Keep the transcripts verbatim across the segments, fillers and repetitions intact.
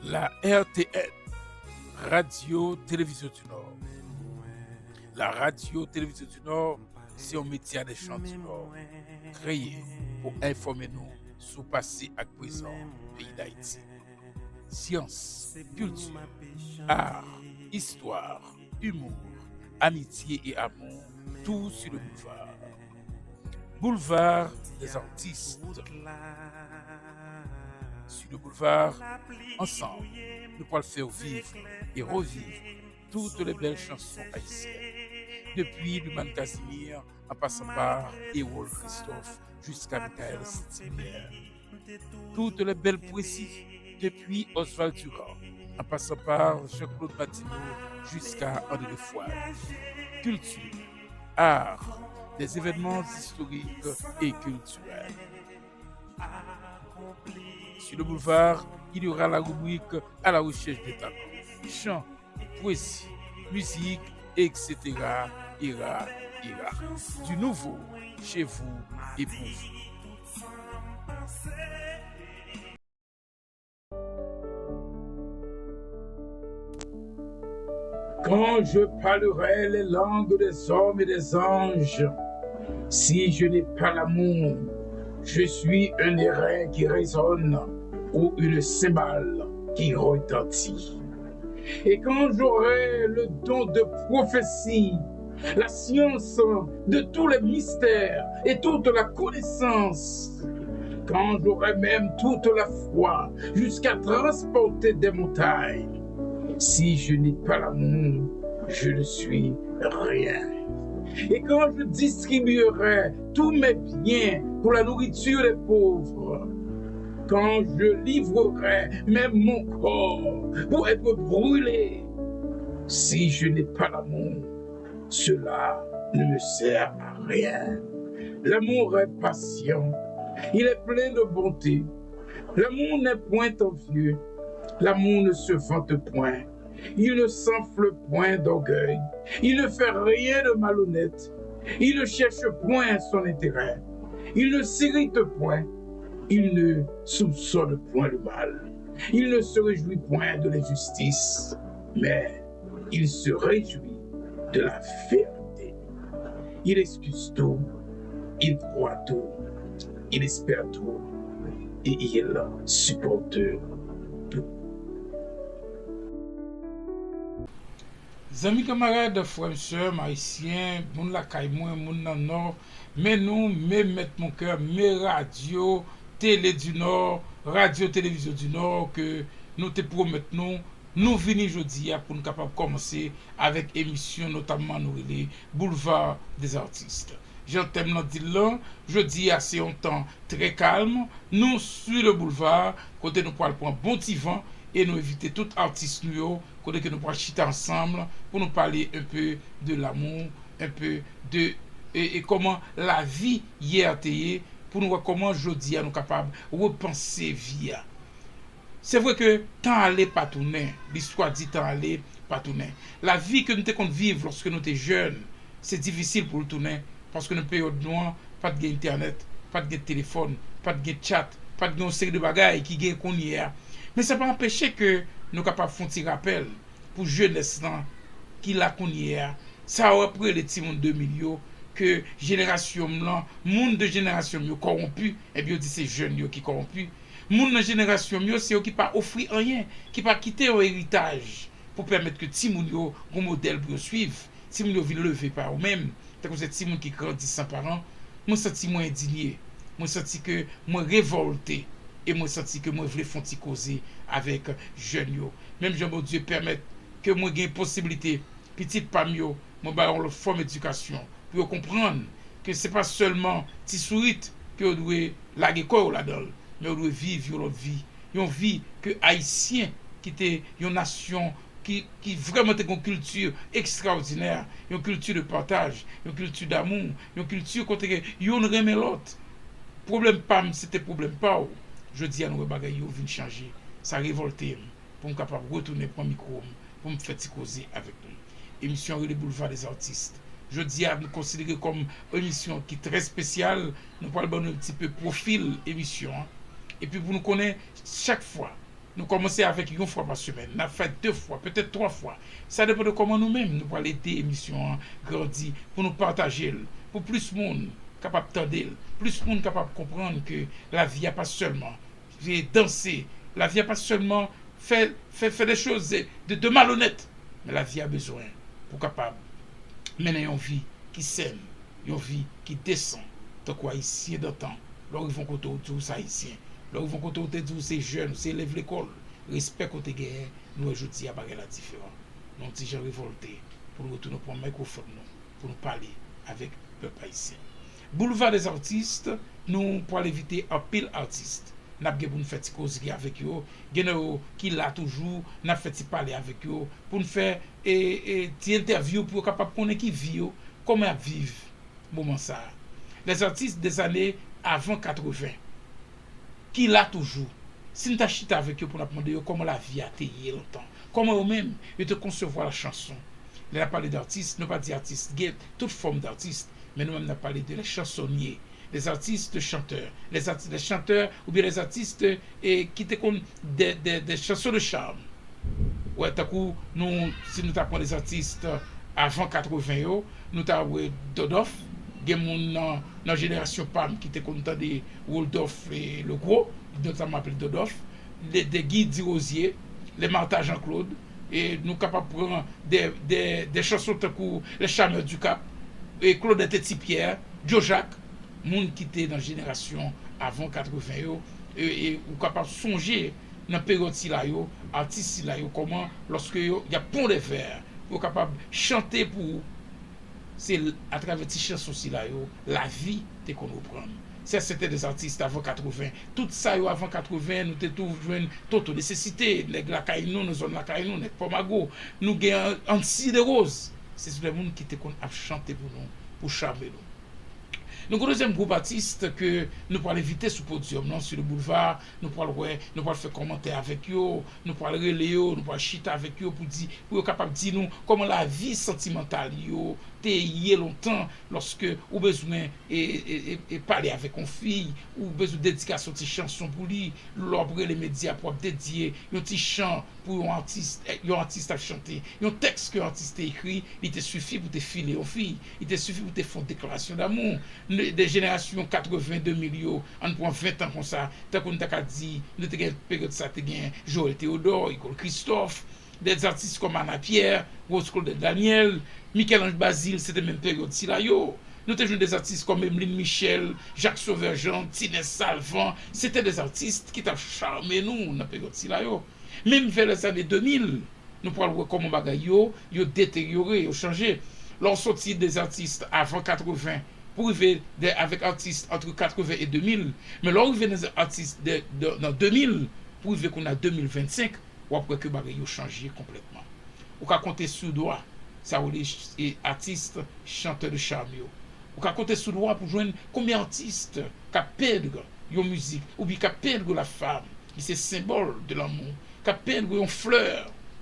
La R T N, Radio Télévision du Nord. La Radio Télévision du Nord, se yon medya de chan di Nò, kreye pou enfòme nou sou pase ak prezan peyi Dayiti. Syans, kilti, ar, istwa, humour, amitié et amour, tout sur le boulevard. Boulevard des artistes. Sur le boulevard, ensemble, nous pourrons faire vivre et revivre toutes les belles chansons haïtiennes. Depuis Lumane Casimir, en passant par Erol Christophe, jusqu'à Michael Stimer. Toutes les belles poésies, depuis Oswald Durand, en passant par Jean-Claude Martineau jusqu'à André Fouad. Culture, art, des événements historiques et culturels. Sur le boulevard, il y aura la rubrique à la recherche des talents. Chant, poésie, musique, et cetera, et cetera, et cetera. Du nouveau, chez vous et pour vous. Quand je parlerai les langues des hommes et des anges, si je n'ai pas l'amour, je suis un airain qui résonne ou une cymbale qui retentit. Et quand j'aurai le don de prophétie, la science de tous les mystères et toute la connaissance, quand j'aurai même toute la foi jusqu'à transporter des montagnes, si je n'ai pas l'amour, je ne suis rien. Et quand je distribuerai tous mes biens pour la nourriture des pauvres, quand je livrerai même mon corps pour être brûlé, si je n'ai pas l'amour, cela ne me sert à rien. L'amour est patient, il est plein de bonté. L'amour n'est point envieux, l'amour ne se vante point, il ne s'enfle point d'orgueil, il ne fait rien de malhonnête, il ne cherche point son intérêt, il ne s'irrite point, il ne soupçonne point le mal, il ne se réjouit point de l'injustice, mais il se réjouit de la vérité. Il excuse tout, il croit tout, il espère tout, et il supporte tout. Zanmi, kanmarad, frè m, sè m ayisyen, moun lakay mwen, moun nan Nò, men nou, men Mèt Monkè, men Radyo Tele di Nò, Radyo Televizyon di Nò, ke nou te pwomèt nou, nou vini jodi a pou n kapab kòmanse avèk emisyon notamman nou rele Boulevard des Artistes. Jan tèm lan di l lan, jodi a se yon tan trè kalm. Nou sur le boulevard, kote nou pral pran bon ti van e nou envite tout atis nou yo, kote ke nou pral chita ansanm pou nou pale un peu de l'amour, un peu de, e, e kòman lavi yè te ye, pou nou wè kòman jodi a nou kapab repanse vi a. Se vre ke tan ale pa tounen, listwa di tan ale pa tounen. Lavi ke nou te konn viv lòske nou te jèn, se difisil pou l tounen, paske nan peryòd nou an, pa t gen entènèt, pa t gen telefòn, pa t gen chat, pa t gen yon seri de bagay ki gen kounye a. Men sa pa anpeche ke nou kapab fè yon ti rapèl pou jenès lan ki la kounye a, sa w ap rele timoun de mil yo, ke jenerasyon m lan, moun de jenerasyon m yo kòwonpi, ebyen yo di se jèn yo ki kòwonpi. Moun nan jenerasyon m yo, se yo ki pa ofri anyen, ki pa kite yon eritaj pou pèmèt ke timoun yo gon modèl pou yo swiv, timoun yo vin leve pa yo menm, tankou se timoun ki grandi san paran. Mwen santi mwen endinye, mwen santi ke mwen revòlte, e mwen santi ke mwen vle fè yon ti koze avèk jèn yo. Menm jan Bondye pèmèt ke mwen gen posiblite, pitit pa m yo, mwen ba yo yon lòt fòm edikasyon, pou yo konprann ke se pa sèlman ti sourit ke yo dwe lage kò yo ladan l, men yo dwe viv yon lòt vi, yon vi ke Ayisyen ki te yon nasyon ki, ki vrèman te gen yon kilti ekstraòdinè, yon kilti de pataj, yon kilti damou, yon kilti kote ke youn renmen lòt. Pwoblèm pa m, se te pwoblèm pa w. Jodi a, nou wè bagay yo vin chanje. Sa revòlte m pou m kapab retounen pran mikwo m, pou m fè ti koze avèk nou. Emisyon an rele Boulevard des Artistes. Jodi a, nou konsidere kòm emisyon ki trè espesyal. Nou pral ban nou yon ti pe pwofil emisyon an. Epi pou nou konnen, chak fwa Nou kòmanse avèk yon fwa pa semèn. N ap fè de fwa, petèt twa fwa. Sa depann de kòman nou menm nou pral ede emisyon an grandi, pou nou pataje l, pou plis moun kapab tande l, plis moun kapab konprann ke lavi a pa sèlman e danse, lavi a pa sèlman fè, fè, fè de choz de, de malonèt, men lavi a bezwen pou kapab mennen yon vi ki sèn, yon vi ki desan, tankou Ayisyen dantan. Lè w rive yon kote, w di w se Ayisyen. Lè w rive yon kote, w te di w se jèn, w se elèv lekòl. Respè ke w te genyen, nou wè jodi a bagay la diferan. Nou yon ti jan revòlte pou nou retounen pran mikwofòn nou, pou nou pale avèk pèp ayisyen. Boulevard des Artistes, nou pral envite anpil atis. N ap gen pou n fè ti kozri avèk yo. Gen nan yo ki la toujou, n ap fè ti pale avèk yo pou n fè e, e, ti entèvyou pou yo kapab konnen ki vi yo, kòman y ap viv moman sa a. Lèzatis dèzane avan katreven ki la toujou. Si n ta chita avèk yo pou n ap mande yo kòman lavi a te ye lontan, kòman yo menm yo te konsevwa chanson. Lè n ap pale d'atis, nou pa di atis, gen tout fòm d'atis, men nou menm n ap pale de les chansonniers, les artistes chanteurs, les artistes, les chanteurs oubyen les artistes e, ki te konn de, de, de chansons de charme. Wè, tankou nou, si nou ta pran les artistes avan katreven yo, nou ta wè Dòdòf, gen moun nan, nan jenerasyon pa m ki te konn tande Rodolphe e Legros, notaman apre Dòdòf, de, de Guy Dirosier, les Martha Jean-Claude, e nou kapab pran de, de, de chanson tankou Les Charmeurs du Cap, e Claudette et Ti Pierre, Joe Jacques, moun ki te nan jenerasyon avan katreven yo, e, e ou kapab sonje nan peryòd sila yo, atis sila yo, kòman lòske yo, y ap pon de vè, pou yo kapab chante pou ou, se atravè ti chanson sila yo, lavi te konn reprann. Sa se te de atis avan katreven. Tout sa yo avan katreven, nou te tou jwenn Toto Nesesite, nèg lakay nou, nan zòn lakay nou, nèg Pòmago. Nou gen Ancy Desroses. Se sou de moun ki te konn ap chante pou nou, pou chame nou. Nou gen dezyèm gwoup atis ke nou pral envite sou podyòm nan, sou le boulevard, nou pral wè, nou pral fè kòmantè avèk yo, nou pral rele yo, nou pral chita avèk yo pou di, pou yo kapab di nou kòman lavi santimantal yo te ye lontan, lòske ou bezwen e, e, e, e pale avèk yon fi, ou bezwen dedikasyon ti chanson pou li, lè w ap rele medya pou w ap dedye yon ti chan pou yon atis, yon atis ap chante, yon tèks ke yon atis te ekri, li te sifi pou te file yon fi, li te sifi pou te fè yon deklarasyon damou. De jenerasyon katreven, de mil yo, ann pran ven tan konsa, tankou n ta ka di, nou te gen peryòd sa, te gen Joël Théodore, Igor Christophe, de atis kòm Ana Pierre, Rose Claudette Daniel, Michel-Ange Bazile, se te menm peryòd sila yo. Nou te jwenn de atis kòm Emeline Michel, Jacques Sauveur Jean, Tinès Salvant, se te de atis ki t ap chame nou nan peryòd sila yo. Menm vè lèzane de mil, nou pral wè kòman bagay yo, yo deteryore, yo chanje. Lè w soti de atis avan katreven pou rive de, avèk atis antre katreven e de mil, men lè w rive nan atis de, de, nan de mil pou rive kounye a de mil vennsenk, w ap wè ke bagay yo chanje konplètman. Ou ka konte sou dwa, sa yo rele ch-, e, atis, chantè de cham yo. Ou ka konte sou dwa pou jwenn konbyen atis k ap pèd yon mizik, oubyen k ap pèd la fam, ki se senbòl de lanmou, k ap pèd yon flè,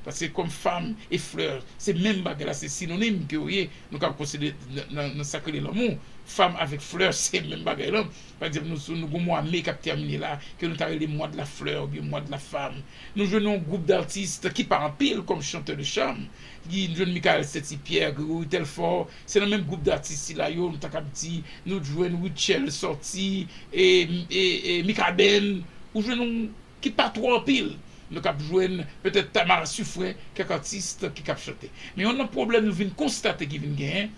paske kòm fam e flè, se menm bagay la, se sinonim ke yo ye, nou ka konsidere nan, nan, nan sa k rele lanmou, fam avèk flè, se menm bagay la. Pa egzanp, nou, nou gen mwa me k ap tèmine la, ke nou ta rele mwa de la flè oubyen mwa de la fam. Nou jwenn yon gwoup datis ki pa anpil kòm chantè de cham. Ki, nou jwenn Michaël Saint-Pierre, Grégory Telfort, se nan menm gwoup datis sila yo, nou ta kab di, nou jwenn Rutshelle Sorti, e, e, e Mikaben, ou jwenn yon ki pa twò anpil. Nou kab jwenn petèt Tamara Suffren, kèk atis ki kab chante. Men youn nan pwoblèm nou vin konstate ki vin genyen,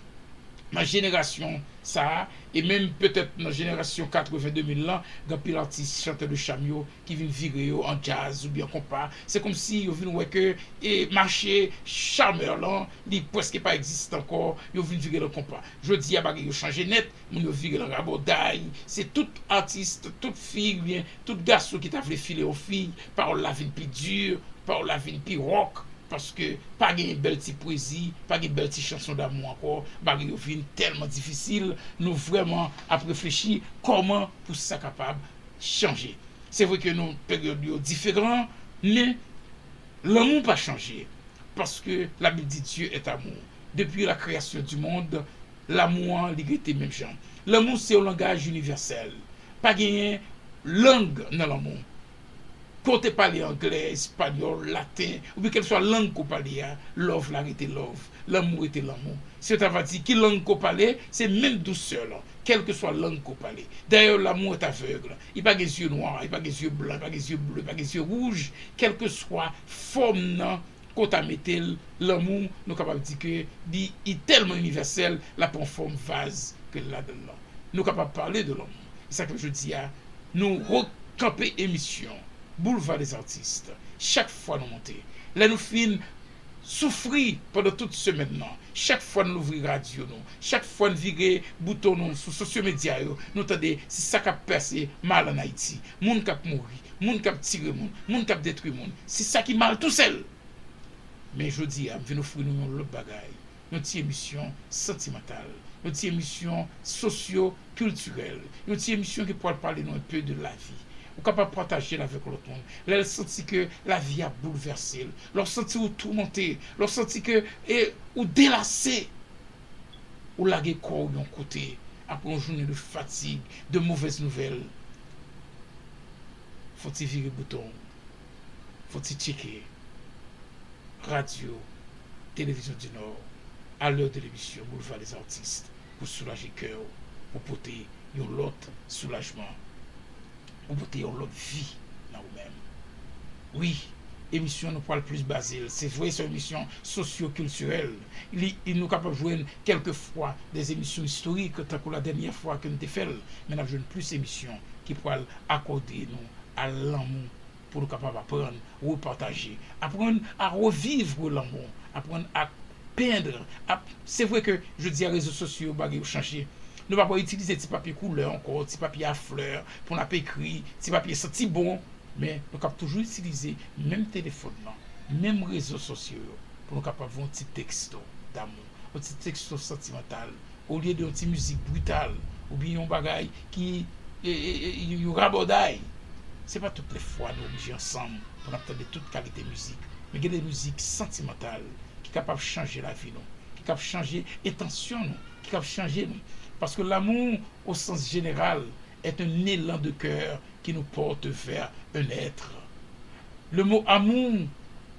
nan jenerasyon sa a, e menm petèt nan jenerasyon katreven de mil lan, gen anpil atis chantè de cham yo ki vin vire yo an djaz oubyen an konpa. Se kòmsi yo vin wè ke, e, mache chamè lan, li prèske pa egziste ankò, yo vin vire l an konpa. Jodi a, bagay yo chanje nèt, moun yo vire l an rabòday. Se tout atis, tout fi oubyen tout gason ki ta vle file yon fi, pawòl la vin pi di, pawòl la vin pi wòk, paske pa gen bèl ti pwezi, pa gen bèl ti chanson damou ankò, bagay yo vin tèlman difisil, nou vrèman ap reflechi kòman pou sa kapab chanje. Se vre ke nou peryòd yo diferan, men lanmou pa chanje, paske Labib di Dieu est amour. Depi la création du monde, lanmou an, li rete menm jan. Lanmou se yon langaj inivèsèl. Pa genyen lang nan lanmou. Ke w te pale anglè, espanyòl, laten, oubyen kèlkeswa lang ke w pale a, love la rete love, lanmou rete lanmou. Se ta va di ki lang ke w pale, se menm dousè lan, kèlkeswa lang ke w pale. D'ailleurs, l'amour est aveugle. Li pa gen zye nwa, li pa gen zye blan, li pa gen zye ble, li pa gen zye wouj, kèlkeswa fòm nan ke w ta mete l, lanmou, nou kapab di ke li, li tèlman inivèsèl, l ap pran fòm vaz ke l ladan l lan. Nou kapab pale de lanmou. E sa k fè jodi a, nou rekanpe emisyon Boulevard des Artistes. Chak fwa nou monte, lè nou fin soufri pandan tout semèn nan, chak fwa n louvri radyo nou, chak fwa n vire bouton nou sou sosyo medya yo, nou tande se sa k ap pase mal ann Ayiti. Moun k ap mouri, moun k ap tire moun, moun k ap detwi moun. Se sa ki mal tousèl. Men jodi a, m vin ofri nou yon lòt bagay. Yon ti emisyon santimantal. Yon ti emisyon sosyo-kiltirèl. Yon ti emisyon ki pral pale nou enpe de lavi. Ou kapab pataje l avèk lòt moun. Lè l santi ke lavi a boulvèse l. Lè w santi w toumante. Lè w santi ke, e, ou delase. Ou lage kò w yon kote. Apre yon jounen de fatig, de movèz nouvèl. Fò w ti vire bouton w. Fò w ti tcheke radyo, Télévision du Nord, à l'heure de l'émission Boulevard des Artistes, pou soulaje kè w, pou pote yon lòt soulajman, pou pote yon lòt vi nan ou menm. Wi, emisyon nou pral plis baze l. Se vre, se yon emisyon sosyo-kiltirèl. Li, li, nou kapab jwenn kèlkefwa de emisyon istorik, tankou la dènyè fwa ke n te fè l, men n ap jwenn plis emisyon ki pral akòde nou a lanmou pou nou kapab aprann repataje, aprann a revivre lanmou, aprann a pend, ap, se vre ke jodi a rezo sosyo yo bagay yo chanje. Nou pa pral itilize ti papye koulè ankò, ti papye a flè pou n ap ekri, ti papye santi bon, men nou kab toujou itilize menm telefòn nan, menm rezo sosyo yo pou nou kapab voye yon ti teksto damou, yon ti teksto santimantal, olye de yon ti mizik brital, oubyen yon bagay ki, e, e, e, yo, yo rabòday. Se pa tout lè fwa nou oblije ansanm pou n ap tande tout kalite mizik. Men gen de mizik santimantal ki kapab chanje lavi nou, ki kab chanje entansyon nou, ki kab chanje nou. Paske l'amour, au sens général, est un élan de cœur qui nous porte vers un être. Le mot amour,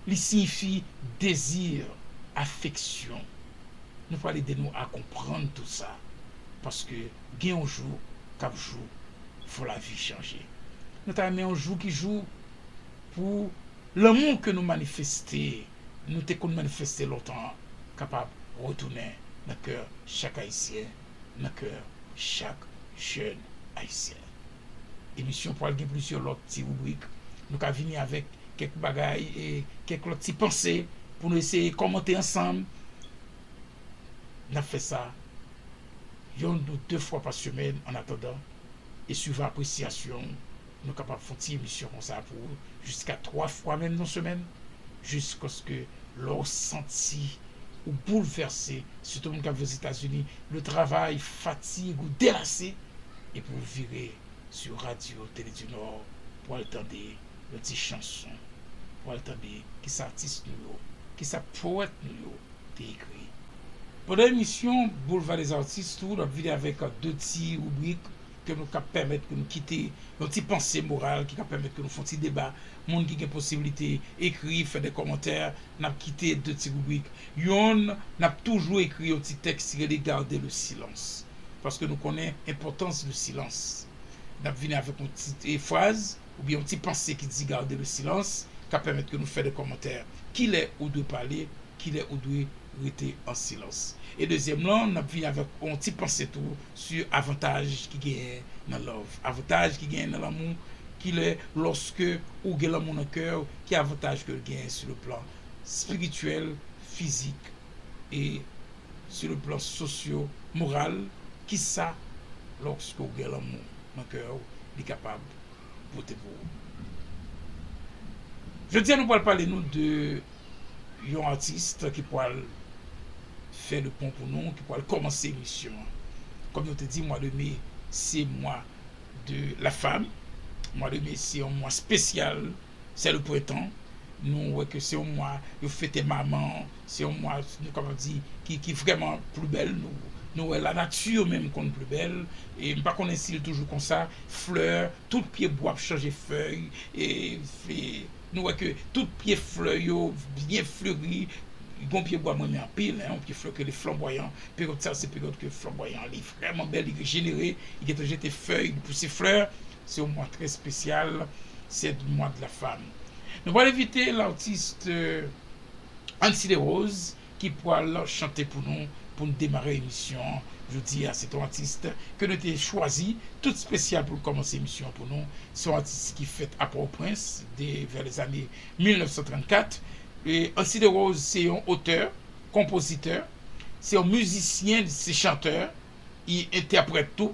li siyifi dezi, afeksyon. Nou pral ede nou a konprann tout sa. Paske gen yon jou k ap jou, fò lavi chanje. Nou ta renmen yon jou ki jou pou lanmou ke nou manifeste, nou te konn manifeste lontan an, kapab retounen nan kè chak Ayisyen, nan kè chak jèn Ayisyen. Emisyon pral gen plizyè lòt ti ribrik. Nou ka vini avèk kèk bagay e kèk lòt ti panse pou nou eseye kòmante ansanm. N ap fè sa yonn ou de fwa pa semèn, annatandan, e swivan apresyasyon w, nou kapab fè yon ti emisyon konsa pou ou, jiska twa fwa menm nan semèn, jiskaske lè w santi ou boulvèse, sitou moun k ap viv Ozetazini, le travay, fatig ou delase, epi w vire sou radyo Tele di Nò pou al tande yon ti chanson, pou al tande kisa atis nou yo, kisa powèt nou yo te ekri. Pandan emisyon Boulevard des Artistes tou, n ap vini avèk de ti ribrik ke nou ka pèmèt ke nou kite yon ti panse moral ki ka pèmèt ke nou fè yon ti deba. Moun ki gen posiblite ekri, fè de kòmantè, n ap kite de ti ribrik. Yonn, n ap toujou ekri yon ti tèks ki rele Garder le silence. Paske nou konnen enpòtans de silans. N ap vini avèk yon ti, e, fraz oubyen yon ti panse ki di Garder le silence, ka pèmèt ke nou fè de kòmantè. Kilè ou dwe pale, kilè ou dwe rete an silans. E dezyèm lan, n ap vini avèk yon ti panse tou sou avantaj ki genyen nan love, avantaj ki genyen nan lanmou, kilè lòske ou gen lanmou nan kè w, ki avantaj ke l genyen sou le plan espirityèl, fizik e sou le plan sosyo, moral, kisa lòske w gen lanmou nan kè w, li kapab pote pou ou. Jodi a, nou pral pale nou de yon atis ki pral fè le pon pou nou, ki pral kòmanse emisyon an. Kòm nou te di, mwa de me, se mwa de la femme. Mwa de me, se yon mwa espesyal, se le prentan. Nou wè ke se yon mwa yo fete manman, se yon mwa, nou kapab di, ki, ki vrèman pli bèl. Nou, Nou wè lanati menm konn pli bèl, e m pa konnen si l toujou konsa, flè, tout pye bwa ap chanje fèy, e, e nou wè ke tout pye flè yo byen fleri. Gon pye bwa mwen renmen anpil, en, yon pye flè ke le flanbwayan. Peryòd sa, se peryòd ke flanbwayan, li vrèman bèl, li rejenere, li gentan jete fèy, li pouse flè. Se yon mwa trè espesyal, c'est le mois de la femme. Nou pral envite latis, euh, Ancy Desroses, ki pral chante pou nou, pou n demare emisyon an jodi a. Se yon atis ke nou te chwazi tout espesyal pou l kòmanse emisyon an pou nou. Se yon atis ki fèt a Pòtoprens, de, vè lèzane mil nèf san trannkat. E Ancy Desroses se yon otè, konpozitè, se yon mizisyen, se chantè, li entèprèt tou.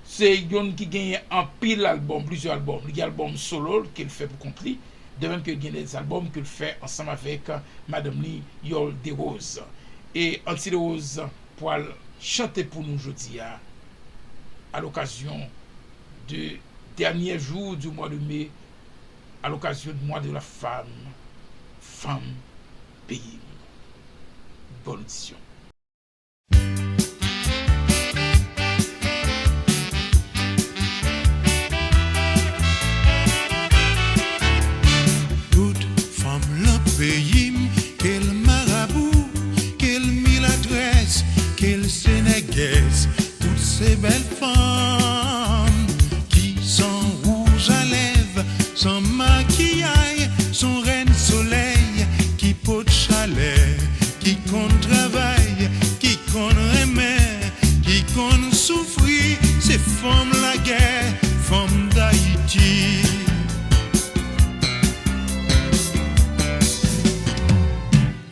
Se youn ki genyen anpil albòm, plizyè albòm. Li gen albòm solo ke l fè pou kont li, de menm ke l gen de albòm ke l fè ansanm avèk madanm li, Yole Desroses. E Ancy Desroses pral chante pou nou jodi a, à l'occasion de dernier jour du mois de mai, à l'occasion du mois de la femme, fanm peyi m. Bòn odisyon. Tout fanm lan peyi m, ke l marabou, ke l milatrès, ke l senègès, tout se bèl fanm ki san wouj a lèv, san makiyay, son rèn solèy ki pot chalè, ki konn travay, ki konn renmen, ki konn soufri, se fanm lagè, fanm Dayiti.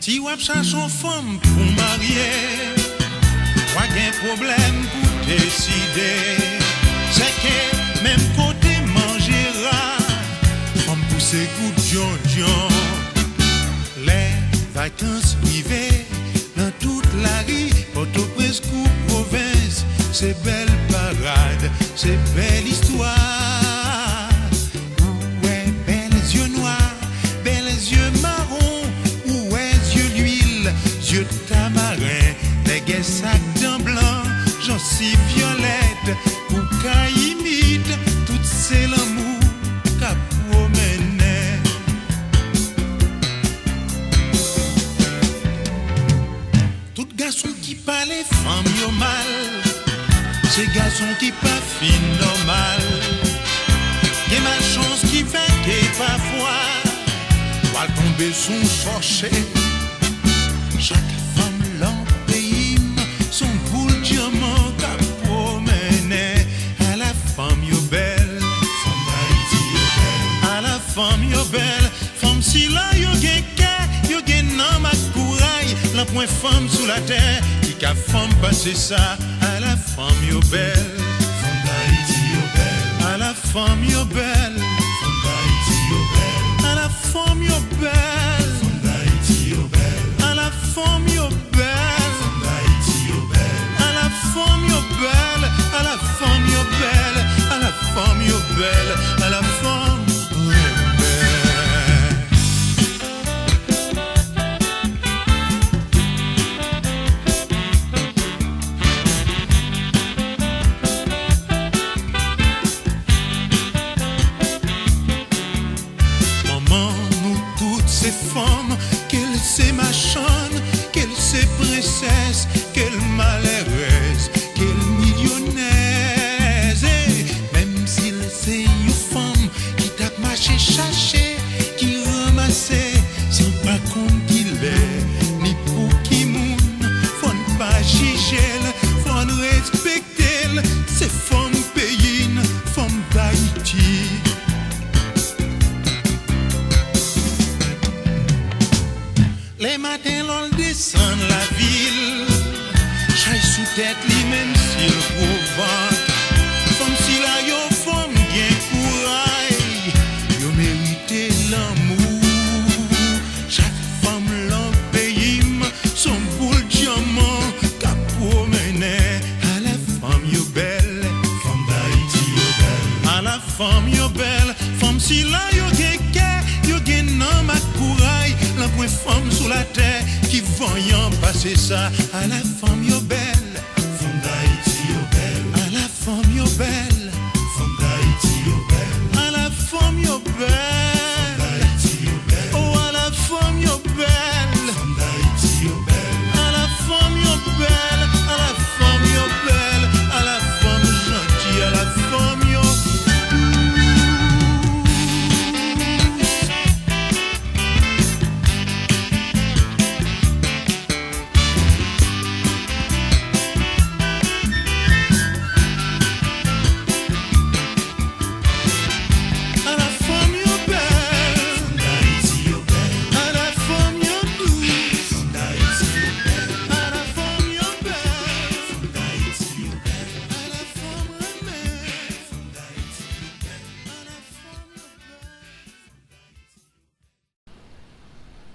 Si w ap chache yon fanm pou w marye, w a gen pwoblèm pou w deside. Sèke menm kote manje ra, fanm pouse kout dyondyon. Lè vakans rive, nan tout lari Pòtoprens kou pwovens, se bèl parad, se bèl istwa. Ou wè bèl zye nwa, bèl zye mawon, ou wè zye lwil, zye tamaren, nègès ak dan blan, jansiv vyolèt, boukay imid, tout se lanmou k ap pwomennen. Tout gason ki pale fanm yo mal, se gason ki pa fin nòmal. Gen malchans ki fè ke pafwa, w al tonbe sou yon chòche. Chak fanm lan peyi m, s on boul dyaman k ap pwomennen. Ala fanm yo bèl, fanm Dayiti yo bèl. Ala fanm yo bèl, fanm sila yo gen kè, yo gen nanm ak kouray. Lan pwen fanm sou latè ki ka fanm pase sa. Ala fanm yo bèl, fanm Dayiti yo bèl. Ala fanm yo bèl, fanm Dayiti yo bèl. Ala fanm yo bèl, fanm Dayiti yo bèl. Ala fanm yo bèl, fanm Dayiti yo bèl. Ala fanm yo bèl, ala fanm yo bèl, ala fanm yo bèl, ala fanm yo bèl. Manman nou tout se fanm, ke l se machann, ke l se prensès, ke l malèrèz, ke l milyonèz. E menm si l se yon fanm ki t ap mache chache, ki ranmase, san pa konn kilè, ni pou ki moun, fò n pa jije l, fò n respekte l, se fanm peyi n, fanm Dayiti. Lè maten lò l desann lavil, chay sou tèt li menm si l gwo vant. Fanm sila yo fanm gen kouray, yo merite lanmou. Chak fanm lan peyi m s on boul dyaman k ap pwomennen. Ala fanm yo bèl, fanm Dayiti yo bèl. Ala fanm yo bèl, fanm sila yo gen kè, yo gen nanm ak kouray. Lan pwen fanm sou latè ki vanyan pase sa. Ala fanm yo bèl, Fanm yo bèl. Fanm Dayiti yo bèl. Ala fanm yo bèl. Fanm Dayiti yo bèl. Oh, ala fanm yo bèl. Fanm Dayiti yo bèl. Ala fanm yo bèl. Ala fanm yo bèl. Ala fanm janti, ala fanm yo dous. Ala fanm yo bèl. Ala fanm yo dous. Ala fanm yo bèl. Ala fanm renmen.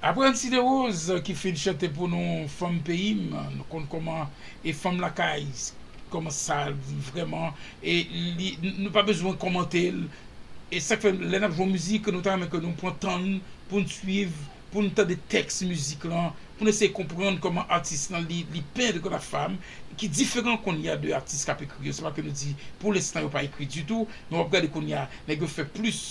Apre Anti Derose ki fin chante pou nou Fanm Peyi m, nou konn kòman e fanm lakay, kòman sa li vrèman, e li, n-, nou pa bezwen kòmante l. E sa k fè, lè n ap jwe yon mizik, nou ta renmen ke nou pran tan n pou n swiv, pou n tande tèks mizik lan, pou n eseye konprann kòman atis lan li, li pend la femme, ki diferan kounye a de atis k ap ekri yo. Se pa ke nou di, pou lenstan, yo pa ekri ditou, men w ap gade kounye a, nèg yo fè plis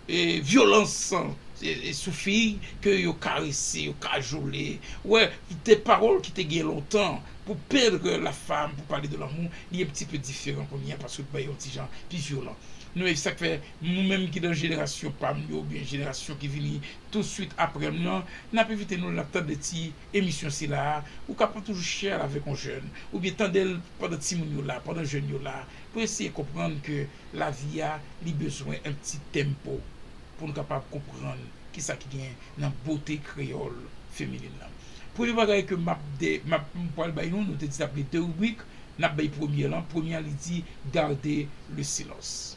e, vyolans, e, e, sou fi ke yo karese, yo kajole. Ou wè, de pawòl ki te gen lontan pou pendre la femme, pou pale de lanmou, li un petit peu diferan kounye a, paske l bay yon ti jan pi vyolan. Nou, e sa k fè, nou menm ki nan jenerasyon pa m yo, oubyen jenerasyon ki vini tousuit apre m nan, n ap envite nou, n ap tande ti emisyon sila a, ou kapab toujou share l avèk yon jèn, oubyen tande l pandan timoun yo la, pandan jèn yo la, pou eseye konprann ke lavi a, li bezwen un petit tempo pou nou kapab konprann kisa ki gen nan bote kreyòl feminin nan. Premye bagay ke m ap de, m ap, m pral bay nou, nou te di n ap gen de ribrik, n ap bay premye lan. Premye a, li di, garder le silence.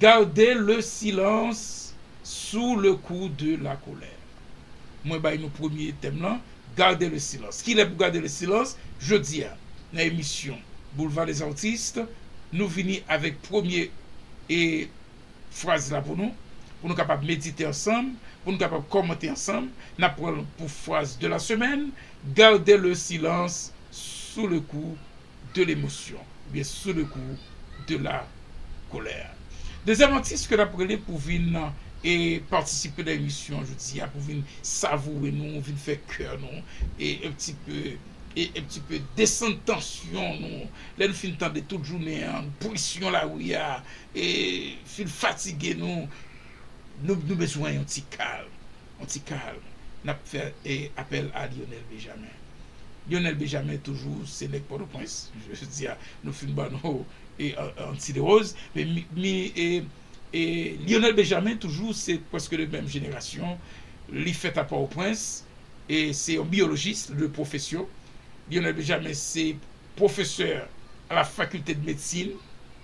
Garder le silence sous le coup de la colère. Mwen bay nou premye tèm lan, garder le silence. Kilè pou garder le silence? Jodi a, nan emisyon Boulevard des Artistes, nou vini avèk premye, e, fraz la pou nou, pou nou kapab medite ansanm, pou nou kapab kòmante ansanm. N ap pran pou fraz de la semaine, garder le silence sous le coup de l'émotion, oubyen sous le coup de la colère. Dezyèm atis ke n ap rele pou vin, e, patisipe nan emisyon jodi a, pou vin savoure nou, vin fè kè nou, e, un petit peu, e, un petit peu desann tansyon nou. Lè nou fin tande tout jounen an, presyon lari a, e, fin fatige nou, nou, nou bezwen yon ti kalm. Yon ti kalm. N ap fè, e, apèl a Lionel Benjamin. Lionel Benjamin toujou se nèg Pòtoprens. Jodi a, nou fin ban nou, e, An-, Anti Derose. Men mi, mi, e, e, Lionel Benjamin toujou se prèske de menm jenerasyon. Li fèt a Pòtoprens. E se yon biyolojis de pwofesyon. Lionel Benjamin se pwofesè a la faculté de médecine,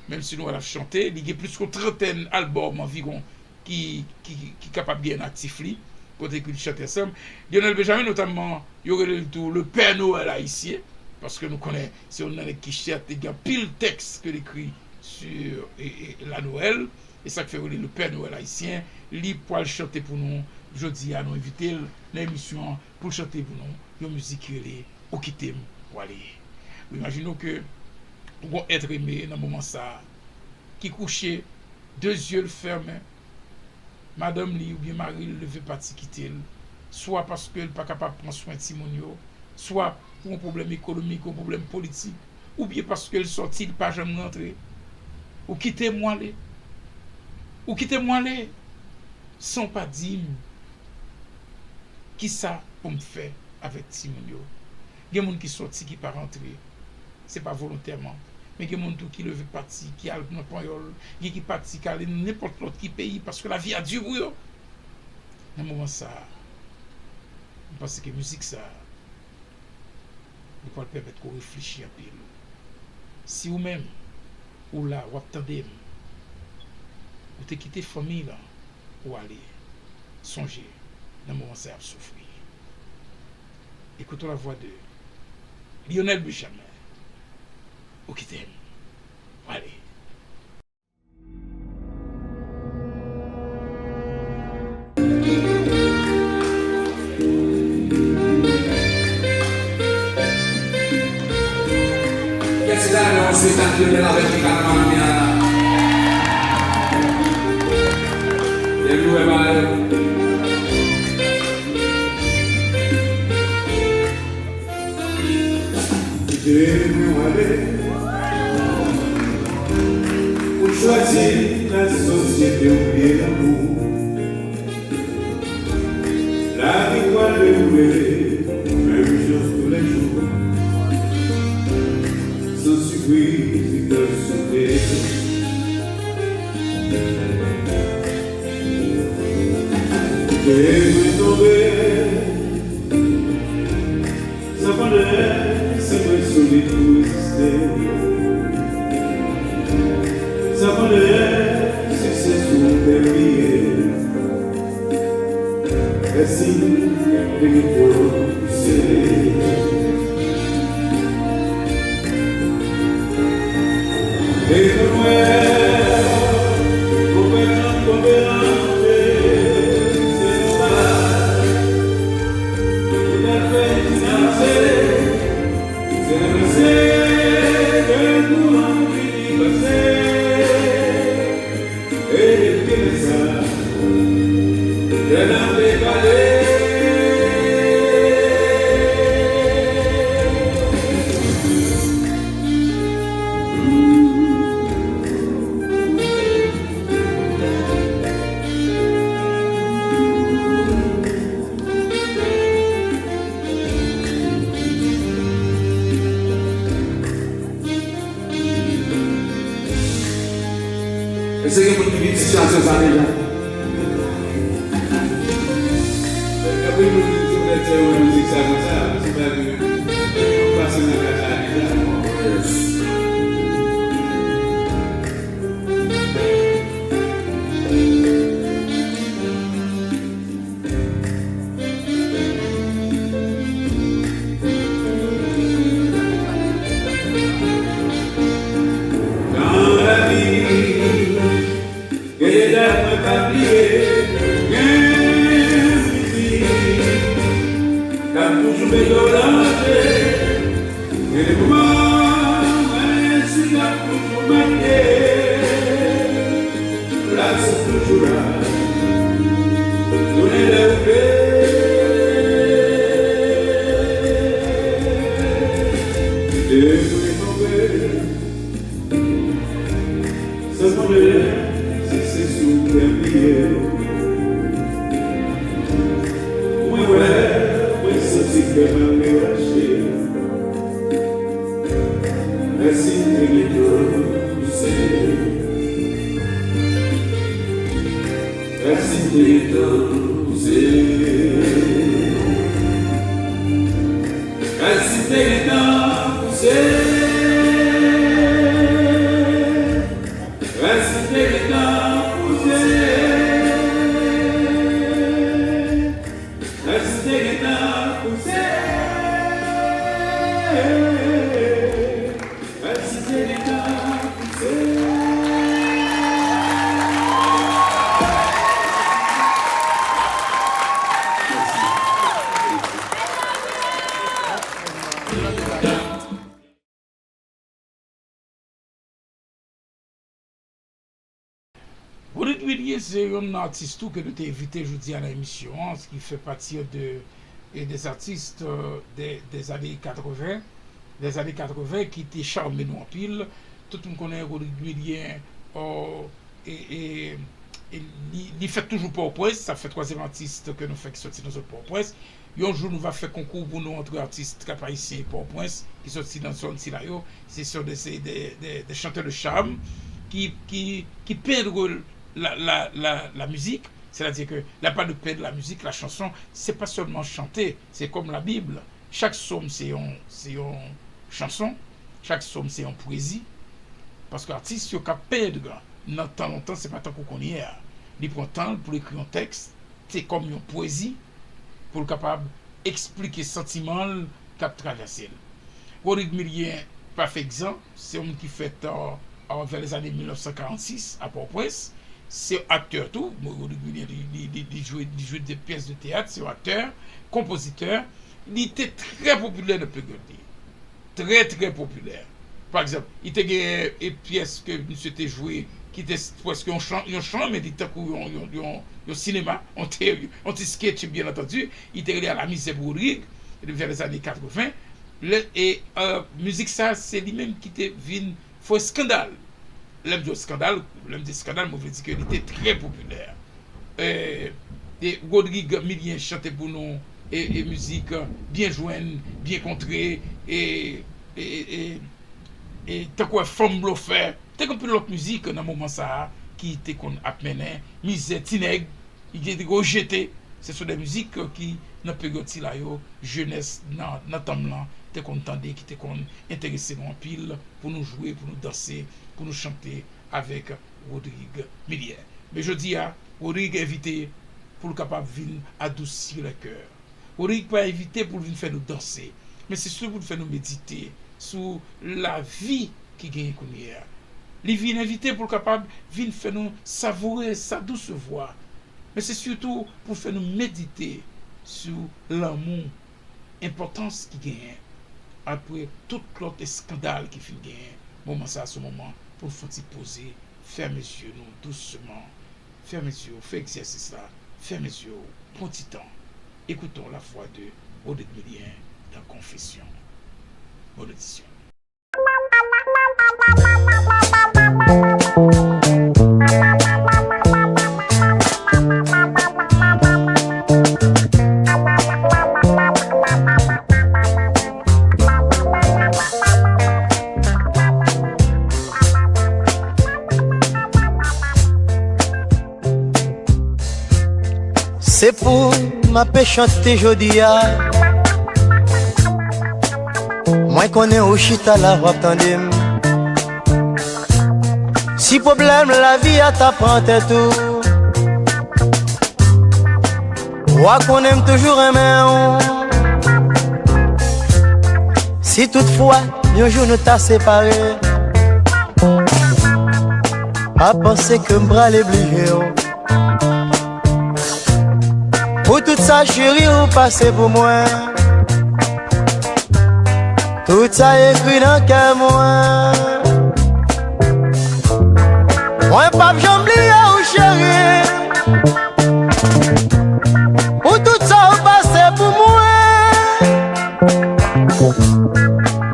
menm si nou wè l ap chante, li gen plis ke yon trantèn albòm anviwon ki, ki, ki kapab gen nan aktif li, kote ke li chante ansanm. Lionel Benjamin, notamman, yo rele l tou le Père Noël haïtien, paske nou konnen se youn nan nèg ki chante, gen anpil tèks ke l ekri sur, e, e, la Noël, e sa k fè yo rele l le Père Noël haïtien, li pral chante pou nou jodi a, nou envite l nan emisyon an pou l chante pou nou yon mizik ki rele Ou kite m, w ale. Ou imajine w ke ou gon être aimé nan moman sa a, ki kouche, de zye l fèmen, madanm li oubyen mari l leve pati kite l, swa paske l pa kapab pran swen timoun yo, swa pou yon pwoblèm ekonomik, yon pwoblèm politik, oubyen paske l sòti, l pa janm rantre. Ou kite m, w ale. Ou kite m, w ale, san w pa di m kisa pou m fè avèk timoun yo. Gen moun ki sòti, ki pa rantre, se pa volontèman. Men gen moun tou ki leve pati, ki al nan Panyòl, gen ki pati, ki ale nan nenpòt lòt ki peyi, paske lavi a di pou yo. Nan moman sa a, m panse ke mizik sa a, li pral pèmèt ke w reflechi anpil. Si ou menm, ou la, w ap tande m, ou te kite fanmi lan, ou ale, sonje, nan moman sa y ap soufri. Écoutons la voix de Lionel Benjamin. Ou kite m, ou ale. Kèt se la non, Sèt Lionel avèk Ricardo Malamia la. Depi w wè bagay. Kite mwen ale. Ou chwazi lasosyete, oubliye lanmou. Lavi pral dewoule menm jan toulejou. San sipriz, li pral sote. Kite mwen tonbe. Sa pa lè si mwen solid pou reziste. Sa pa lè si se sou tè m li ye. Èske te gen twòp sere? E nou wè, konpèt nan konferans, se nou la. Ou ta fè ti danse, se danse ke nou anvi pase. E depi lè sa, lè n ap dekale. Èske gen moun ki viv sitiyasyon sa deja? Gen moun ki toujou fè tè wè mizik sa konsa, se pa ke pase nan kay sa deja. Yes. Nan lavi, gen de dat mwen pa bliye, gen mizik k ap toujou mete w nan ranje. Gen de moman, mwen si k ap toujou make. Plas ou toujou la. Tounen lè ou vle. Kite mwen tonbe. Sa konnen si se sou tè m li ye. Mwen wè, mwen santi kè m ap rache. Rèsi te gentan pouse. Rèsi te gentan pouse. Rèsi te gentan pouse. Rèsi te gentan pouse. Rèsi te gentan pouse. Rèsi te gentan pouse. Rodrigue Milien se yon atis tou ke nou te envite jodi a nan emisyon an, ki fè pati de, e, des artistes, euh, des, des années quatre-vingts, des années quatre-vingts ki te chame nou anpil. Tout moun konnen Rodrigue Milien, euh, e, e, e li, li fèt toujou Pòtoprens, sa fè twazyèm atis ke nou fè ki sòti nan zòn Pòtoprens. Yon jou nou va fè konkou pou nou antre atis trap ayisyen Pòtoprens ki sòti nan zòn sila yo. Ce sont des, des, des, des chanteurs de charme qui, qui, qui peignent la, la, la, la musique, c'est-à-dire que la part de peindre la musique, la chanson, c'est pas seulement chanter, c'est comme la Bible. Chak sòm se yon, se yon chanson, chak sòm se yon pwezi. Paske atis yo k ap pend nan tan lontan, se pa tankou kounye a. Li pran tan l pou l ekri yon tèks, se kòm yon pwezi pou l kapab eksplike santiman l k ap travèse l. Rodrigue Milien pa fè egzanp, se yon moun ki fèt, euh, euh, vers les années mil nèf san karannsis a Pòtoprens. Se aktè tou. Rodrigue Milien, li, li, li, li jwe, li jwe de pyès de teyat, se yon aktè, konpozitè. Li te trè popilè nan peryòd li. Trè, trè popilè. Pa egzanp, li te gen, e, pyès ke misye te jwe ki te s-, prèske yon chan, yon chan, men li tankou yon, yon, yon, yon sinema, yon te-, yon ti sketch, byen antandi. Li te rele A la misère pou Rodrigue, depi vè lèzane katreven. Lè, e, e, mizik sa, se li menm ki te vin fè eskandal. Lè m di eskandal, lè m di eskandal, mwen vle di ke li te trè popilè. E, e Rodrigue Milien chante pou nou, e, e mizik, e, Byen jwenn, byen kontre, e, e, e, e, e tankou Fanm blofè. Te gen anpil lòt mizik nan moman sa a ki te konn ap mennen, Mizè ti nèg, li te rejete. Se sou de mizik ki, nan peryòd sila yo, jenès nan, nan tan m lan, te konn tande, ki te konn enterese nou anpil pou nou jwe, pou nou danse, pou nou chante avèk Rodrigue Milien. Men jodi a, Rodrigue envite pou l kapab vin adousi lè kè. Rodrigue pa envite pou l vin fè nou danse, men se sitou pou l fè nou medite sou lavi ki genyen kounye a. Li vin envite pou l kapab vin fè nou savoure sa dous vwa, men se sitou pou l fè nou medite sou lanmou, enpòtans ki genyen apre tout lòt eskandal ki fin genyen. Moman sa a se yon moman pou n fè yon ti poze, fèmen zye nou dousman. Fèmen zye w, fè egzèsis la. Fèmen zye w pou yon ti tan. Écoutons la voix de Rodrigue Milien dans Confession. Bonne audition. Se pou m ape chante jodi a. Mwen konnen ou chita la w ap tande m. Si pwoblèm lavi a ta pran tèt ou, w a konnen m toujou renmen w. Si toutfwa yon jou nou ta separe, pa panse ke m prale bliye w. Pou tout sa cheri ou pase pou mwen, tout sa ekri nan kè mwen. Mwen p ap janm bliye ou cheri, pou tout sa ou pase pou mwen.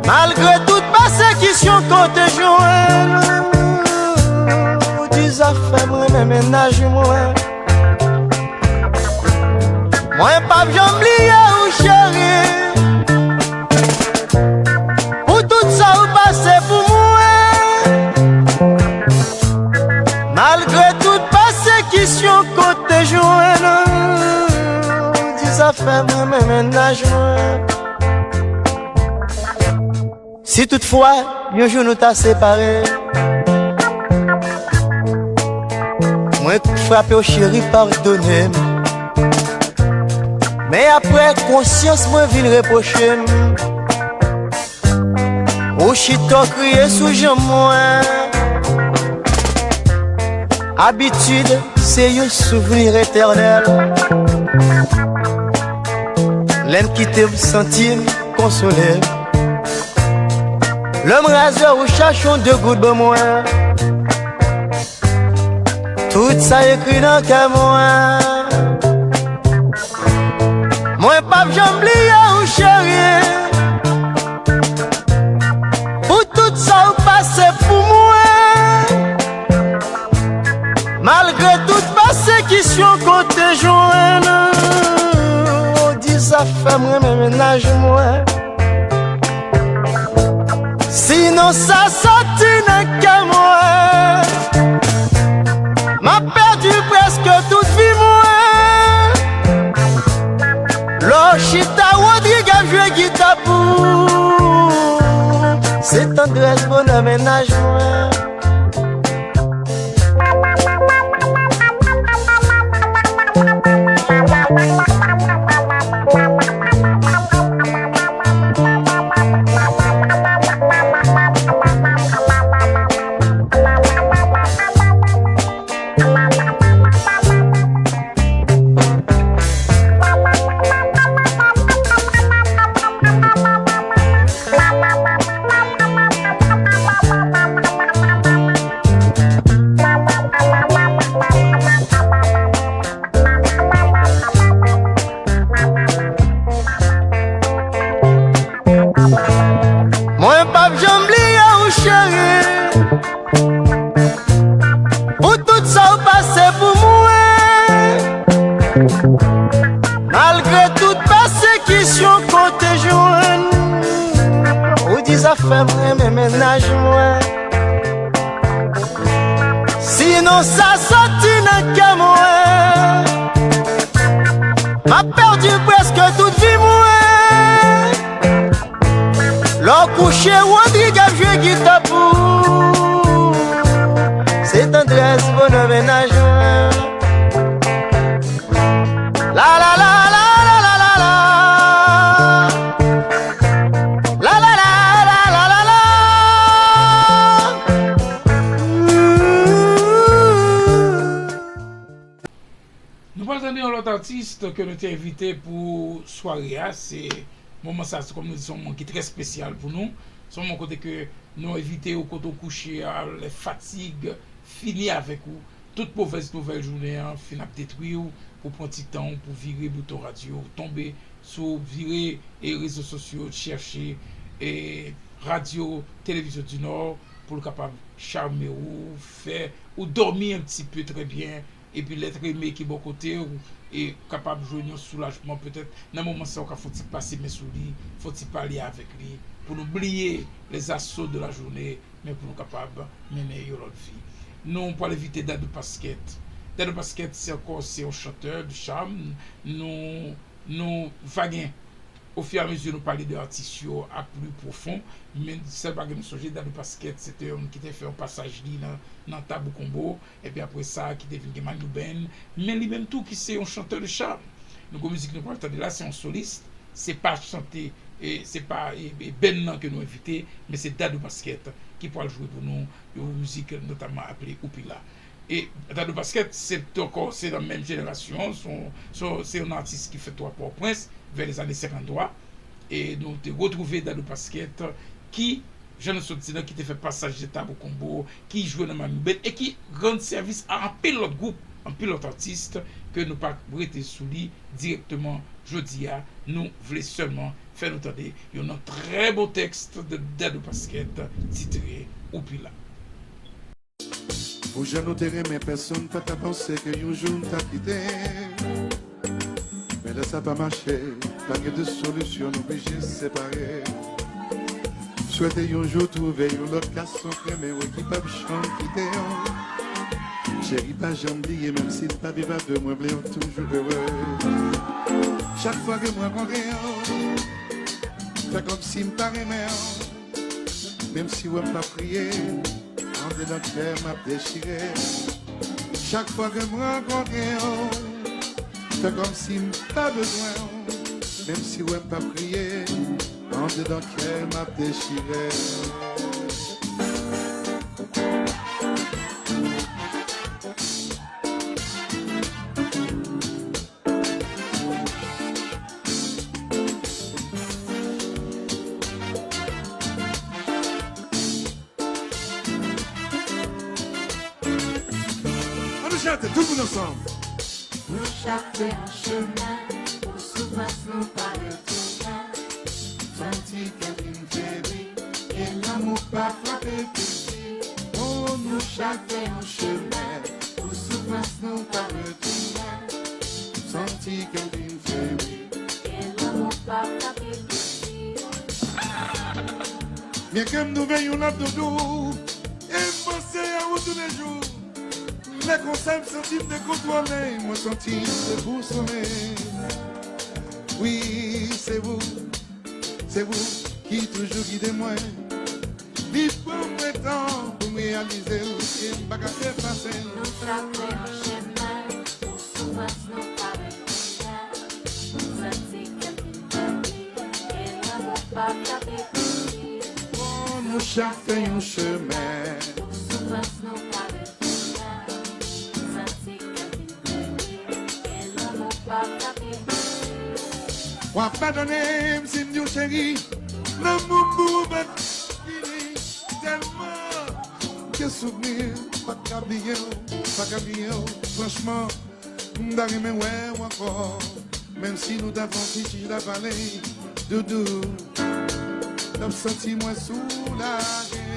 Malgre tout pèsekisyon ke w te jwenn, ou di zafè m renmen mennaj mwen. Mwen p ap janm bliye ou cheri, pou tout sa ou pase pou mwen. Malgre tout pèsekisyon ke w te jwenn, ou di zafè m renmen mennaj mwen. Si toutfwa yon jou nou ta separe, mwen frape w cheri, padone m. Men apre konsyans mwen vin repwoche m. Ou chita w kriye sou janm mwen. Abitid se yon souvni etènèl. Lè m kite m santi m konsole. Lè m raze ou chache yon de goud ban mwen. Tout sa ekri nan kè mwen. Mwen p ap janm bliye ou cheri, pou tout sa ou pase pou mwen. Malgre tout pèsekisyon ke w te jwenn, ou di zafè m renmen mennaj mwen. Sinon sa soti nan kè mwen, m ap pèdi prèske tout vi mwen. Lè w chita Rodrigue ap jwe gita pou ou, se tandrès bonè mennaj mwen. Sa soti nan kè mwen. M ap pèdi prèske tout vi mwen. Lè w kouche, Rodrig ap jwe gita pou ou. Se tandrès bonè mennaj mwen. La la la la la la la la. La la la la la la la. Nou pral tande yon lòt atis ke nou te envite pou sware a. Se moman sa, se kòm nou di, se yon moman ki trè espesyal pou nou. Se yon moman kote ke nou envite w kote w kouche a, lè fatig fini avèk ou, tout movèz nouvèl jounen an fin ap detwi w, pou pran ti tan w pou vire bouton radyo, tonbe sou, vire e rezo sosyo, chèche e radyo Télévision du Nord pou l kapab chame w, fè ou dòmi yon ti pe trè byen, epi lèt eme ki bò kote w e kapab jwenn yon soulajman petèt nan moman sa, w ka fè yon ti pase men sou li, fè yon ti pale avèk li, pou nou bliye les assauts de la journée, men pou nou kapab mennen yon lòt vi. Nou pral envite Dadou Pasquet. Dadou Pasquet, se ankò, se yon chantè de charme. Nou, nou va gen, au fur et à mesure nou pale de atis yo a pli pwofon, men sèl bagay nou sonje, Dadou Pasquet, se te yon moun ki te fè yon pasaj li nan, nan Tabou Combo, epi apre sa, ki te vin gen Manyou Band, men li menm tou ki se yon chantè de charme. Nou, gwo mizik nou pral tande la, se yon solis, se pa chante, e, se pa, e, e, band nan ke nou envite, men se Dadou Pasquet ki pral jwe pou nou yon mizik notamman aple Oupila. E Dadou Pasquet, se ankò, se nan menm jenerasyon, se yon, se yon, se yon atis ki fèt tou a Pòtoprens, vè lèzane senkanntwa. E nou te retwouve Dadou Pasquet, ki, jan nou sot di la, ki te fè pasaj de Tabou Combo, ki jwe nan Manyou Band, e ki rann sèvis a anpil lòt gwoup, anpil lòt atis, ke nou pa rete sou li dirèkteman jodi a. Nou vle sèlman fè nou tande yon nan trè bon tèks de Dadou Pasquet, titre Oupila. Pou jan nou te renmen, pèsonn pa ta panse ke yon jou n ta kite. Men lè sa pa mache, pa gen de solisyon, nou blije separe. Swete yon jou twouve yon lòt gason k renmen w e ki p ap janm kite w. Cheri, pa janm bliye, menm si n pa viv a de, mwen vle w toujou ere. Chak fwa ke m rankontre w, fè kòmsi m pa renmen w. Menm si w wè m p ap kriye, andedan kè m ap dechire. Chak fwa ke m rankontre w, fè kòmsi m pa bezwen w. Menm si w wè m p ap kriye, andedan kè m ap dechire. Ann nou chante tout moun ansanm. Nou chak fè yon chemen, pou soufrans nou pa retounen. Santi kè vin febli, e lanmou pa frape pli di. Oh, nou chak fè yon chemen, pou soufrans nou pa retounen. Santi kè vin febli, e lanmou pa frape pli di. Byen ke m twouve yon lòt doudou, e m panse a ou toulejou. Lè konsa m santi m dekontwole, mwen santi m debousole. Wi, se ou, se ou ki toujou gide mwen. Li pran mwen tan pou m reyalize l, e m pa ka efase l. Nou chak fè yon chemen, pou soufrans nou pa retounen. Santi kè m vin febli, e lanmou pa frape pli di. Oh, nou chak fè yon chemen. Pou soufrans nou pa retounen. Santi kè m vin febli, e lanmou pa frape pli di. W ap padone m si m di w cheri, lanmou m pou ou pa t fini. Tèlman ke souvni, m pa t ka bliye w, pa ka bliye w. Franchman, m ta renmen wè w ankò. Menm si nou ta fè yon ti chita pale, doudou, n ap santi mwen soulaje.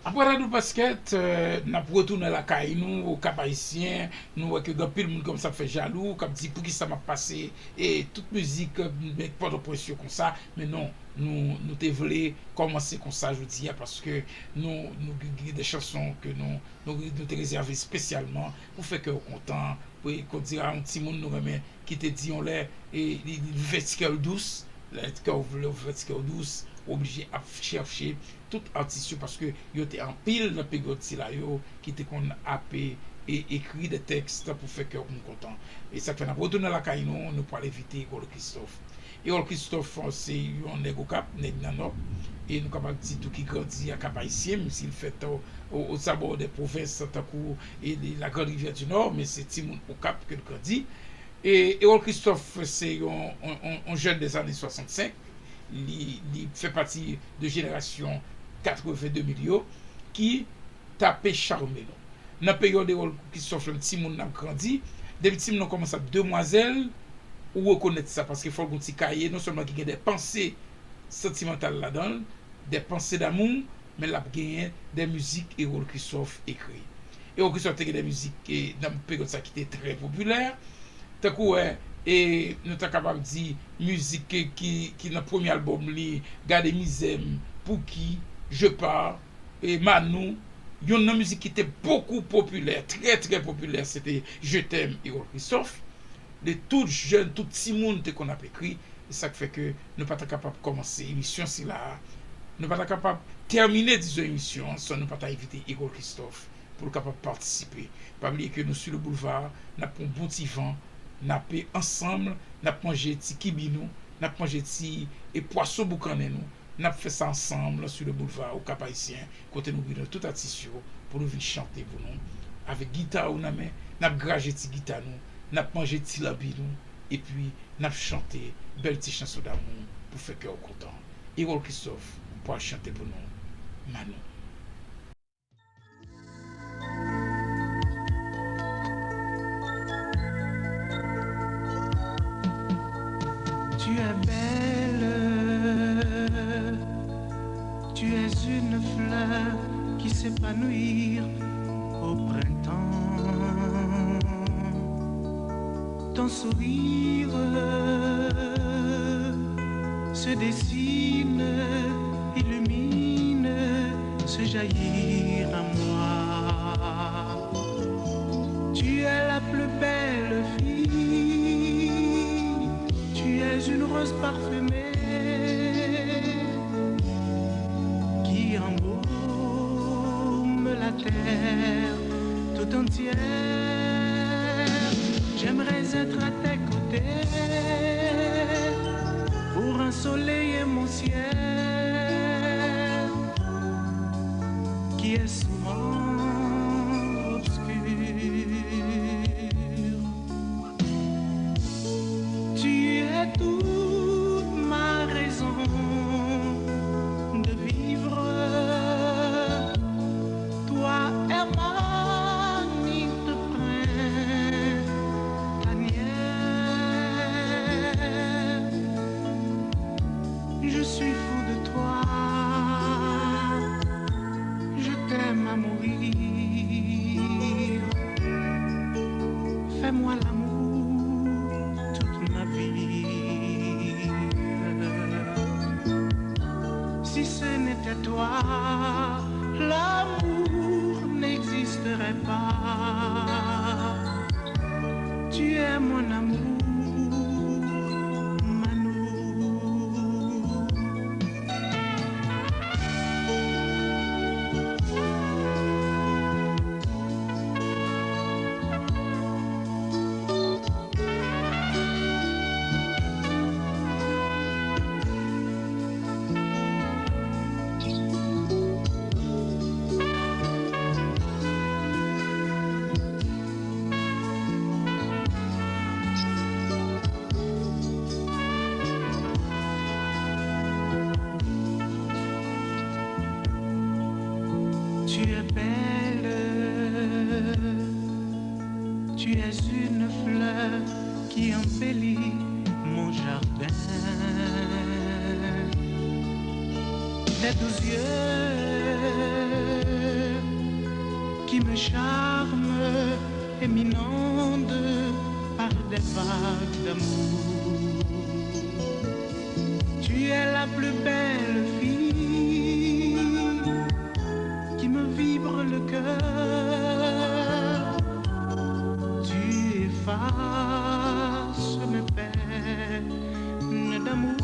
Apre Radyo Basket, euh, n ap retounen lakay nou, Okap Ayisyen. Nou wè ke gen anpil moun kòmanse ap fè jalou, k ap di, "Poukisa m ap pase, e, tout mizik, euh, nèg Pòtoprens yo konsa?" Men non, nou, nou te vle kòmanse konsa jodi a, paske nou, nou gen, gen de chanson ke nou, nou, nou te rezève espesyalman pou fè kè w kontan, pou, kòmdi a yon timoun nou renmen ki te di yon lè, e, li, li vèt kè l dous, lè kè w vle, vèt kè w dous, ou oblije ap chèche tout atis yo, paske yo te anpil nan peryòd sila yo ki te konn ap, e, e, ekri de tèks pou fè kè w konn kontan. E sa k fè n ap retounen lakay nou, nou pral envite Erol Christophe. Erol Christophe, se yon nèg Okap, nèg nan Nò, e nou kapab di tou ki grandi a Kap Ayisyen, menm si l fèt o, o, aux abords des provinces, tankou, e, e, la Grande Rivière du Nord, men se timoun Okap ke l grandi. E Erol Christophe se yon, yon, yon, yon jèn des années soixante-cinq. Li, li fè pati de jenerasyon katreven de mil yo ki tape chame nou. Nan peryòd Erol Christophe lan, timoun nan ap grandi. Depi timoun nan kòmanse ap demwazèl, ou rekonèt sa, paske fò l gen yon ti kaye, non sèlman ki gen de panse santimantal ladan l, de panse damou, men l ap genyen de mizik Erol Christophe ekri. Erol Christophe te gen de mizik, e, nan peryòd sa ki te trè popilè. Tankou, e, e, nou ta kapab di mizik ki, ki, ki nan premye albòm li, Gade Mizè m, Pouki, Je pars, e, Manou. Youn nan mizik ki te bokou popilè, trè, trè popilè, se te Je t'aime, Erol Christophe. De tout jèn, tout timoun te konn ap ekri. E sa k fè ke nou pa ta kapab kòmanse emisyon sila a. Nou pa ta kapab tèmine, dizon, emisyon an san nou pa ta envite Erol Christophe pou l kapab patisipe. Pa bliye ke nou sou le boulevard, n ap pran bon ti van, n ap ansanm, n ap manje ti kibi nou, n ap manje ti, e, pwason boukannen nou, n ap fè sa ansanm sou le boulevard Okap Ayisyen, kote nou gen tout atis yo pou nou vin chante pou nou. Avèk gita ou nan men, n ap graje ti gita nou, n ap manje ti lanbi nou, epi n ap chante bèl ti chanson damou pou fè kè w kontan. Erol Christophe pral chante pou nou, Manou. Tu es belle, tu es une fleur qui s'épanouit au printemps. Ton sourire se dessine, illumine ce jaillir à moi. rose parfumée qui embaume la terre tout entière. J'aimerais être à tes côtés pour ensoleiller mon ciel qui est souvent obscur. Tu es toute ma raison de vivre. Toi, Herman, il te printanière. Je suis fou de toi. Je t'aime à mourir. Fais-moi l'amour toute ma vie. Si ce n'était toi, l'amour n'existerait pas. Tu es mon amour, Manou. Tu es belle, tu es une fleur qui embellit mon jardin. Tes doux yeux qui me charment et m'inondent par des vagues d'amour. Tu es la plus belle fille qui me vibre le cœur. Tu effaces mes peines d'amour.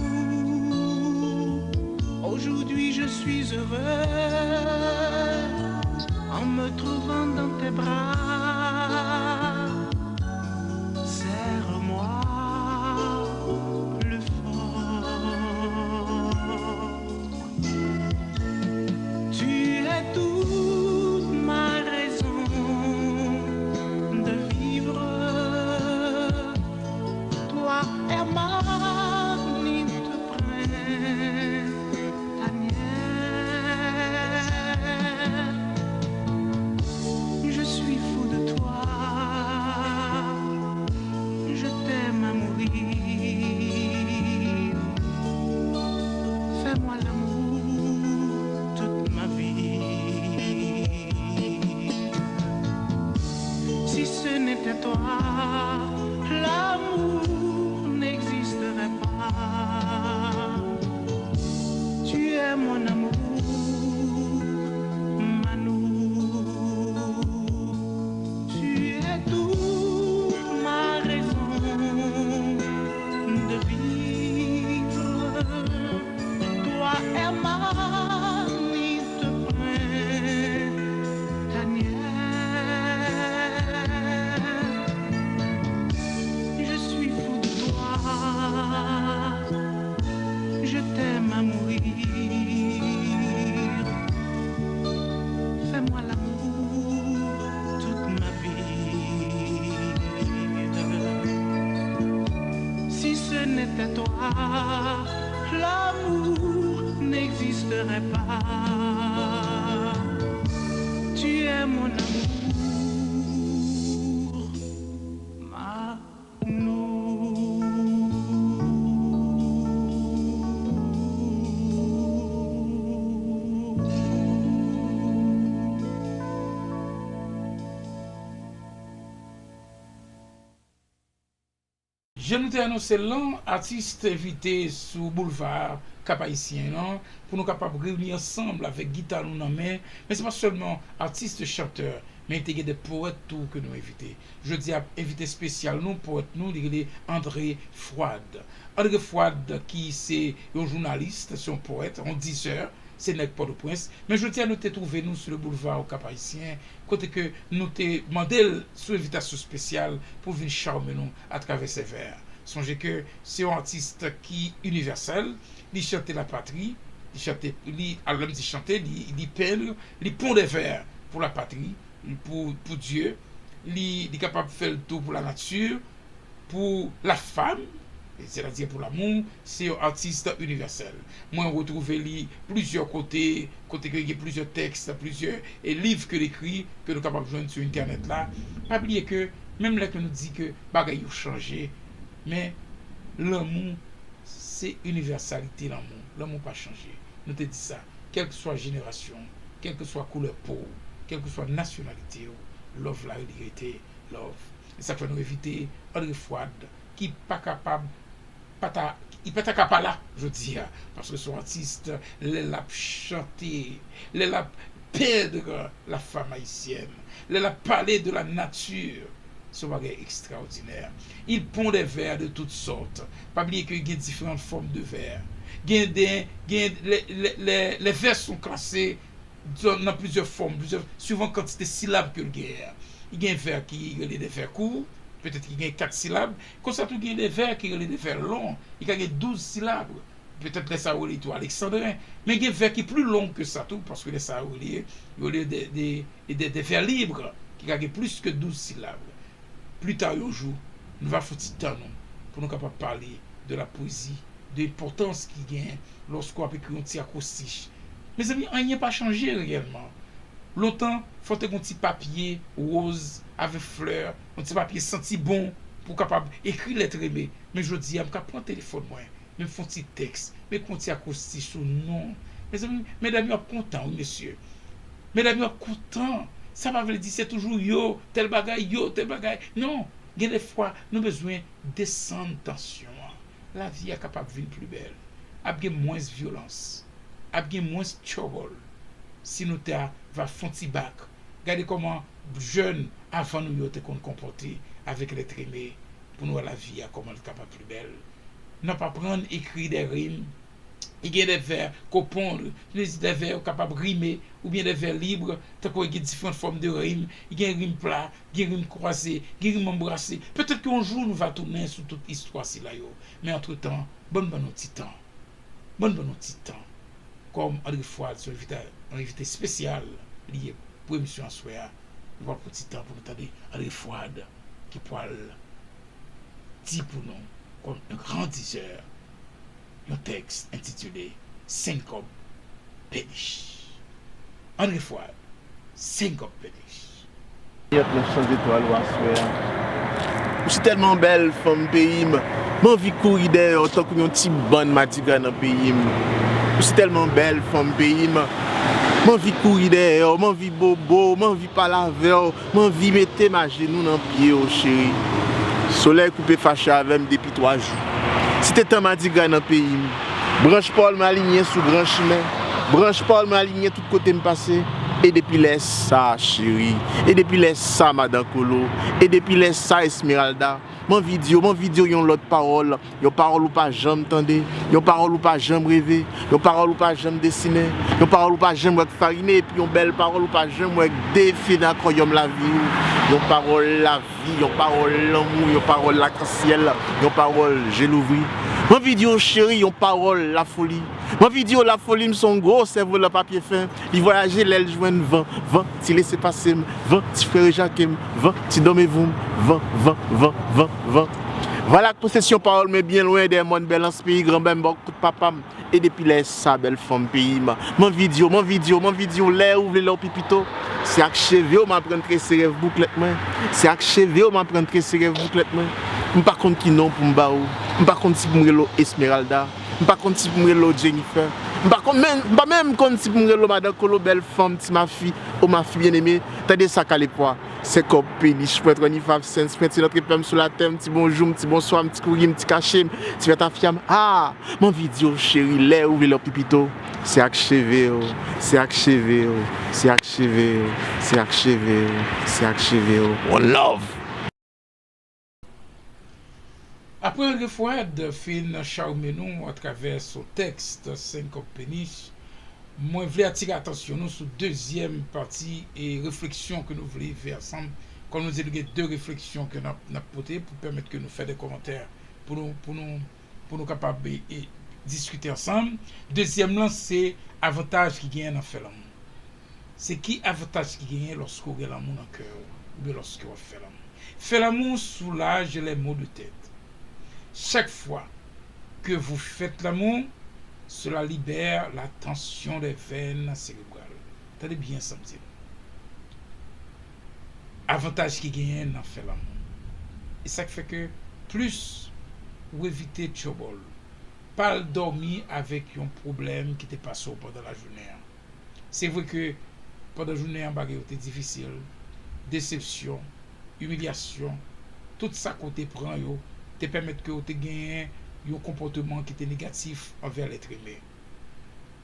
Aujourd'hui je suis heureux en me trouvant dans tes bras. Serre-moi plus fort. Tu es toute ma raison de vivre. Toi, Herman, il te printanière. Je suis fou de toi. Je t'aime à mourir. Fais-moi l'amour toute ma vie. Si ce n'était toi, l'amour n'existerait pas. Tu es mon amour, Manou. Tu es toute ma raison de vivre. Toi, Herman, il te printanière. Je suis fou de toi. Je t'aime à mourir. Fais-moi l'amour toute ma vie. Si ce n'était toi, l'amour n'existerait pas. Tu es mon amour, Manou. Jan nou te anonse l lan, atis te envite sou boulva Kap Ayisyen an pou nou kapab reyini ansanm avèk gita nou nan men. Men se pa sèlman atis, chantè, Men te gen de powèt tou ke nou envite. Jodi a, envite espesyal nou, powèt nou, li rele André Fouad. André Fouad, ki se yon jounalis, se yon powèt, yon dizè, se nèg Pòtoprens. Men jodi a, nou te twouve nou sou le boulevard Au Cap Haïtien, kote ke nou te mande l sou envitasyon espesyal pou vin chame nou atravè se vè. Sonje ke se yon atis ki inivèsèl, li chante lapatri, li chante, li, alò lè m di chante, li, li penn, li pon de vè pou lapatri, pou, pou Dye, li, li kapab fè l tou pou lanati, pou lafam, sètadi pou lanmou, se yon atis inivèsèl. Mwen retwouve li plizyè kote, kote ke gen plizyè tèks, plizyè, e liv ke l ekri, ke nou kapab jwenn sou entènèt la. Pa bliye ke, menm lè ke nou di ke bagay yo chanje, men lanmou, se inivèsalite lanmou. Lanmou pa chanje. Nou te di sa. Kèlkeswa jenerasyon w, kèlkeswa koulè po w, kèlkeswa nasyonalite w, love la li rete love. E sa k fè nou envite André Fouad, ki pa kapab, pa ta, li pa ta ka pa la jodi a, paske se yon atis, lè l ap chante, lè l ap peindre la femme haïtienne, lè l ap pale de la nature, se yon bagay ekstraòdinè. Il pond des vers de toutes sortes. Pa bliye ke gen diferan fòm de vè. Gen de, gen, les, les, les, les vers sont classés dans, dans plusieurs formes, plusieurs, suivant kantite silab ke l genyen. Li gen vè ki rele de vè kou, petèt ki gen kat silab. Konsa tou gen de vè ki rele de vè lon, li ka gen douz silab. Petèt lè sa yo rele tou aleksandren. Men gen vè ki pli long ke sa tou, paske lè sa yo rele, yo rele de, de, de, de vè lib, ki ka gen plis ke douz silab. Pli ta yon jou, nou va fouti tan nou pou nou kapab pale de la pwezi, de enpòtans ki gen lòske w ap ekri yon ti akwostich. Mezanmi, anyen pa chanje reyèlman. Lontan, fò w te gen yon ti papye woz avèk flè, yon ti papye santi bon pou w kapab ekri lèt renmen. Men jodi a, m ka pran telefòn mwen, men m fè yon ti tèks, men m ekri yon ti akwostich sou non. Mezanmi, medam yo ap kontan, wi, mesye. Medam yo ap kontan. Sa pa vle di se toujou yo, tèl bagay, yo, tèl bagay. Non, gen de fwa, nou bezwen desann tansyon an. Lavi a kapab vin pli bèl. Ap gen mwens vyolans. Ap gen mwens trouble. Si nou ta va fè yon ti bak, gade kòman jèn avan nou yo te konn konpòte avèk lèt renmen pou nou wè lavi a kòman l kapab pli bèl. N ap aprann ekri de rim. Li gen de vè kopond, vle di de vè yo kapab rime, oubyen de vè lib, tankou gen diferan fòm de rim. Li gen rim pla, gen rim kwaze, gen rim anbrase. Petèt ke yon jou nou va tounen sou tout istwa sila yo. Men antretan, bann ban nou ti tan. Bann ban nou ti tan. Kòm André Fouad se yon envite, yon envite espesyal li ye pou emisyon aswè a, nou pral pran ti tan pou nou tande André Fouad ki pral di pou nou, kòm un grand diseur, yon tèks entitile Senk kòb penich. André Fouad, Senk kòb penich. Yèt nan chanje twal ou aswè a. Ou si tèlman bèl, fanm peyi m. M anvi kouri dèyè w tankou yon ti bann madigra nan peyi m. Ou si tèlman bèl, fanm peyi m. M anvi kouri dèyè w, m anvi bobo w, m anvi pale avè w, m anvi mete m ajenou nan pye w, cheri. Solèy koupe fache avè m depi twa jou. Si te tan madigra nan peyi m. Branch pawòl m alinyen sou gran chimen. Branch pawòl m alinyen tout kote m pase. E depi lè sa, cheri. E depi lè sa, madan Kolo. E depi lè sa, Esmeralda. M anvi di w, m anvi di w yon lòt pawòl. Yon pawòl ou pa janm tande. Yon pawòl ou pa janm reve. Yon pawòl ou pa janm desinen. Yon pawòl ou pa janm wè k farine. Epi yon bèl pawòl ou pa janm wè k define akòryòm lavi w. Yon pawòl lavi. Yon pawòl lanmou, yon pawòl lakansyèl, yon pawòl je louvri. M anvi di w, cheri, yon pawòl lafoli. M anvi di w, lafoli m se yon gwo sèvolan papye fen. Li vwayaje lè l jwenn van. Van, ti lese pase m. Van, ti frere jake m. Van, ti dòmevou m. Van, van, van, van, van. Vwala k posesyon pawòl mwen byen lwen dèyè mòn Bèlans, peyi granmè m, bò kout papa m. E depi lè sa, bèl fanm peyi m, m anvi di w, m anvi di w, m anvi di w, lè ou vle lè w pi pito, se ak cheve w m aprann trese rèv bouklèt mwen. Se ak cheve w m aprann trese rèv bouklèt mwen. M pa konn ki non pou m ba ou. M pa konn si pou m rele w Esmeralda. M pa konn si pou m rele w Jennifer. M pa konn menm, m pa menm konn si pou m rele w madan Kolo, bèl fanm, ti mafi, o mafi byeneme. Tande sa, Kale Pwa. Senkòp, Penich, Pwent Rènifafsens, Pwenti Nòtrepèm sou latè, m ti bonjou, m ti bonswa, m ti kouri, m ti kache, m ti fè tafya m. Ah! M anvi di w, cheri, lè ou vle lè w pi pito, se ak cheve w, se ak cheve w, se ak cheve w, se ak cheve w, se ak cheve w. One love! Apre André Fouad fin chawme nou atravè son tèks Senkòp Penich, mwen vle atire atansyon nou sou dezyèm pati e refleksyon ke nou vle fè ansanm. Kòm nou di, nou gen de refleksyon ke n ap, n ap pote pou pèmèt ke nou fè de kòmantè, pou nou, pou nou, pou nou kapab e, e, diskite ansanm. Dezyèm lan, se avantaj ki genyen nan fè lanmou. Se ki avantaj ki genyen lòske w gen lanmou nan kè w, oubyen lòske w ap fè lanmou? Fè lanmou soulaj les maux de tête. Chaque fois que vous faites l'amour, cela libère la tension des veines cérébrales. Tande byen sa m di nou. Avantaj ki genyen nan fè lanmou. E sa k fè ke plis ou evite tchòbòl, pa al dòmi avèk yon pwoblèm ki te pase w pandan lajounen an. Se vre ke pandan jounen an bagay yo te difisil, desepsyon, imilyasyon, tout sa ke w te pran yo te pèmèt ke w te genyen yon konpòteman ki te negatif anvè lèt imen.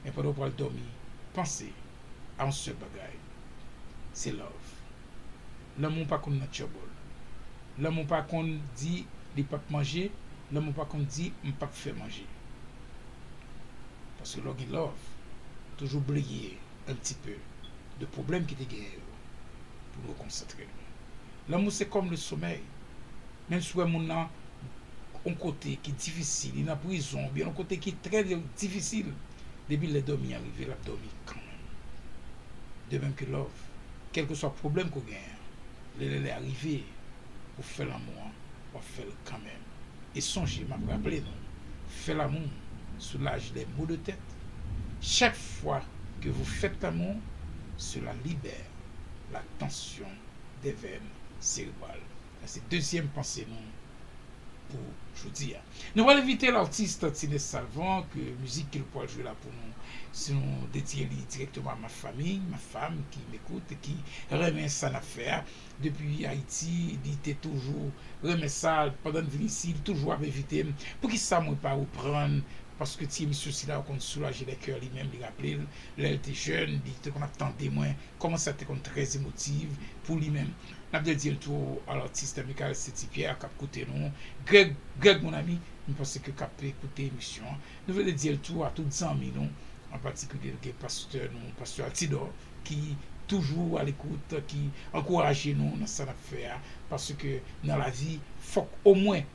Men pandan w pral dòmi, panse a yon sèl bagay, se love. Lanmou pa konn nan tchòbòl. Lanmou pa konn di li p ap manje, lanmou pa konn di m p ap fè manje. Paske lè w gen love, toujou bliye un petit peu de pwoblèm ki te genyen yo pou nou konsantre nou. Lanmou se kòm le somèy. Menm si w wè moun nan yon kote ki difisil, li nan prizon, oubyen yon kote ki trè difisil, depi lè dòmi an rive, l ap dòmi kanmenm. De menm ke love, kèlkeswa pwoblèm ke w genyen an, lè lè lè a rive pou fè lanmou an, w ap fè l kanmenm. E sonje, m ap raple nou, fè lanmou soulaj les maux de tête. Chaque fois que vous faites l'amour, cela libère la tension des veines cérébrales. Sa se dezyèm panse nou pou jodi a. Nou pral envite latis Tinès Salvan, ke mizik ke l pral jwe la pou nou, si nou dedye li dirèkteman a ma famille, ma femme qui m'écoute, ki renmen sa n ap fè a. Depi Ayiti, li te toujou renmen sa. Pandan n vin isi, li toujou ap envite m. Poukisa mwen pa reprann? Paske ti emisyon sila yo konn soulaje lè kè li menm, li raple l, lè l te jèn, li te konn ap tande mwen, kòman sa te konn trè emotive pou li menm. N ap dedye l tou a latis Michael Saint-Pierre k ap koute nou. Greg, Greg, mon ami, m panse ke k ap koute emisyon an. Nou vle dedye l tou a tout zanmi nou, an patikilye, nou gen pastè nou, pastè Altidor, ki toujou alekout, ki ankouraje nou nan sa n ap fè a, paske nan lavi, fòk omwen,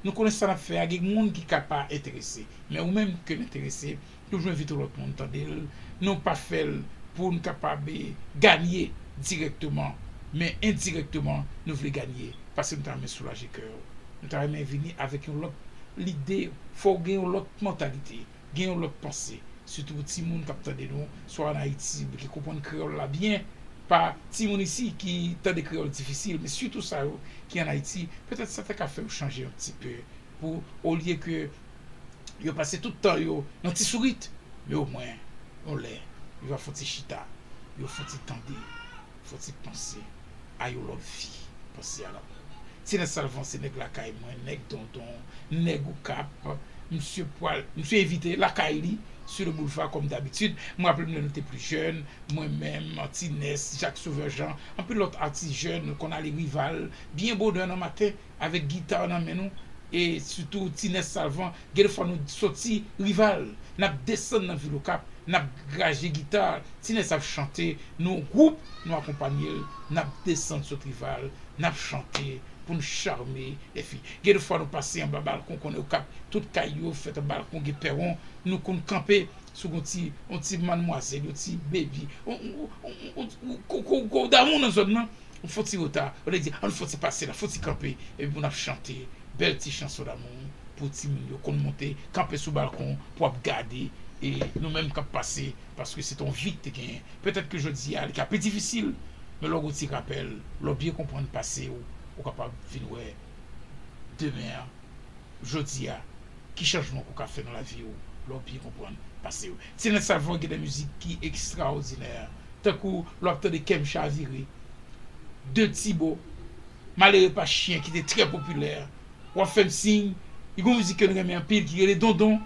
nou konnen sa n ap fè a, gen moun ki ka pa enterese, men ou menm ke l enterese, toujou envite yon lòt moun tande l. Nou pa fè l pou n kapab, eh, ganye dirèkteman, men endirèkteman, nou vle ganye, paske nou ta renmen soulaje kè w. Nou ta renmen vini avèk yon lòt lide, fò w gen yon lòt mantalite, gen yon lòt panse. Sitou pou timoun k ap tande nou, swa ann Ayiti, ki konprann kreyòl la byen, pa timoun isi ki tande kreyòl difisil, men sitou sa yo ki ann Ayiti, petèt sa ta ka fè yo chanje yon ti pe, pou, olye ke yo pase tout tan yo nan ti sourit, men omwen, yon lè, yo va fè yon ti chita, yo fè yon ti tande, fè yon ti panse a yon lòt vi, panse a lanmou. Tinès Salvan se nèg lakay mwen, nèg Dondon, nèg Okap, misye pral, misye envite lakay li, sur le boulevard comme d'habitude. M raple m lè nou te pli jèn, mwen menm, Tinès, Jacques Sauveur Jean, anpil lòt atis jèn, nou konn ale Rival, byen bonè nan maten, avèk gita nan men nou, e sitou Tinès Salvan, gen de fwa nou soti Rival, n ap desann nan vil Okap, n ap graje gita, Tinès ap chante, nou gwoup, nou akonpanye l, n ap desann sot Rival, n ap chante pou n chame lèfi. Gen de fwa nou pase anba balkon, konnen Okap, tout kay yo fèt an balkon, gen pèwon, nou konn kanpe, si w gen yon ti, yon ti madmwazèl, yon ti baby, yon, yon, yon, yon, yon ko, ko, ko damou nan zòn nan, ou fè yon ti reta, ou te di, ann fè yon ti pase la, fè yon ti kanpe, epi pou n ap chante bèl ti chanson damou pou timoun yo konn monte, kanpe sou balkon pou ap gade, e nou menm k ap pase, paske se te yon vi ki te genyen. Petèt ke jodi a, li ka pi difisil, men lè w gen yon ti rapèl, lè w byen konprann pase w, ou kapab vin wè demen an, jodi a, ki chanjman ke w ka fè nan lavi w, lè w byen konprann pase yo. Ti Nèg Salvan gen de mizik ki ekstraòdinè, tankou lè w ap tande Kè m chavire, De Tibo, Malere pa chen ki te trè popilè, W ap fè m siy, li gon mizik ke nou renmen anpil ki rele Dondon.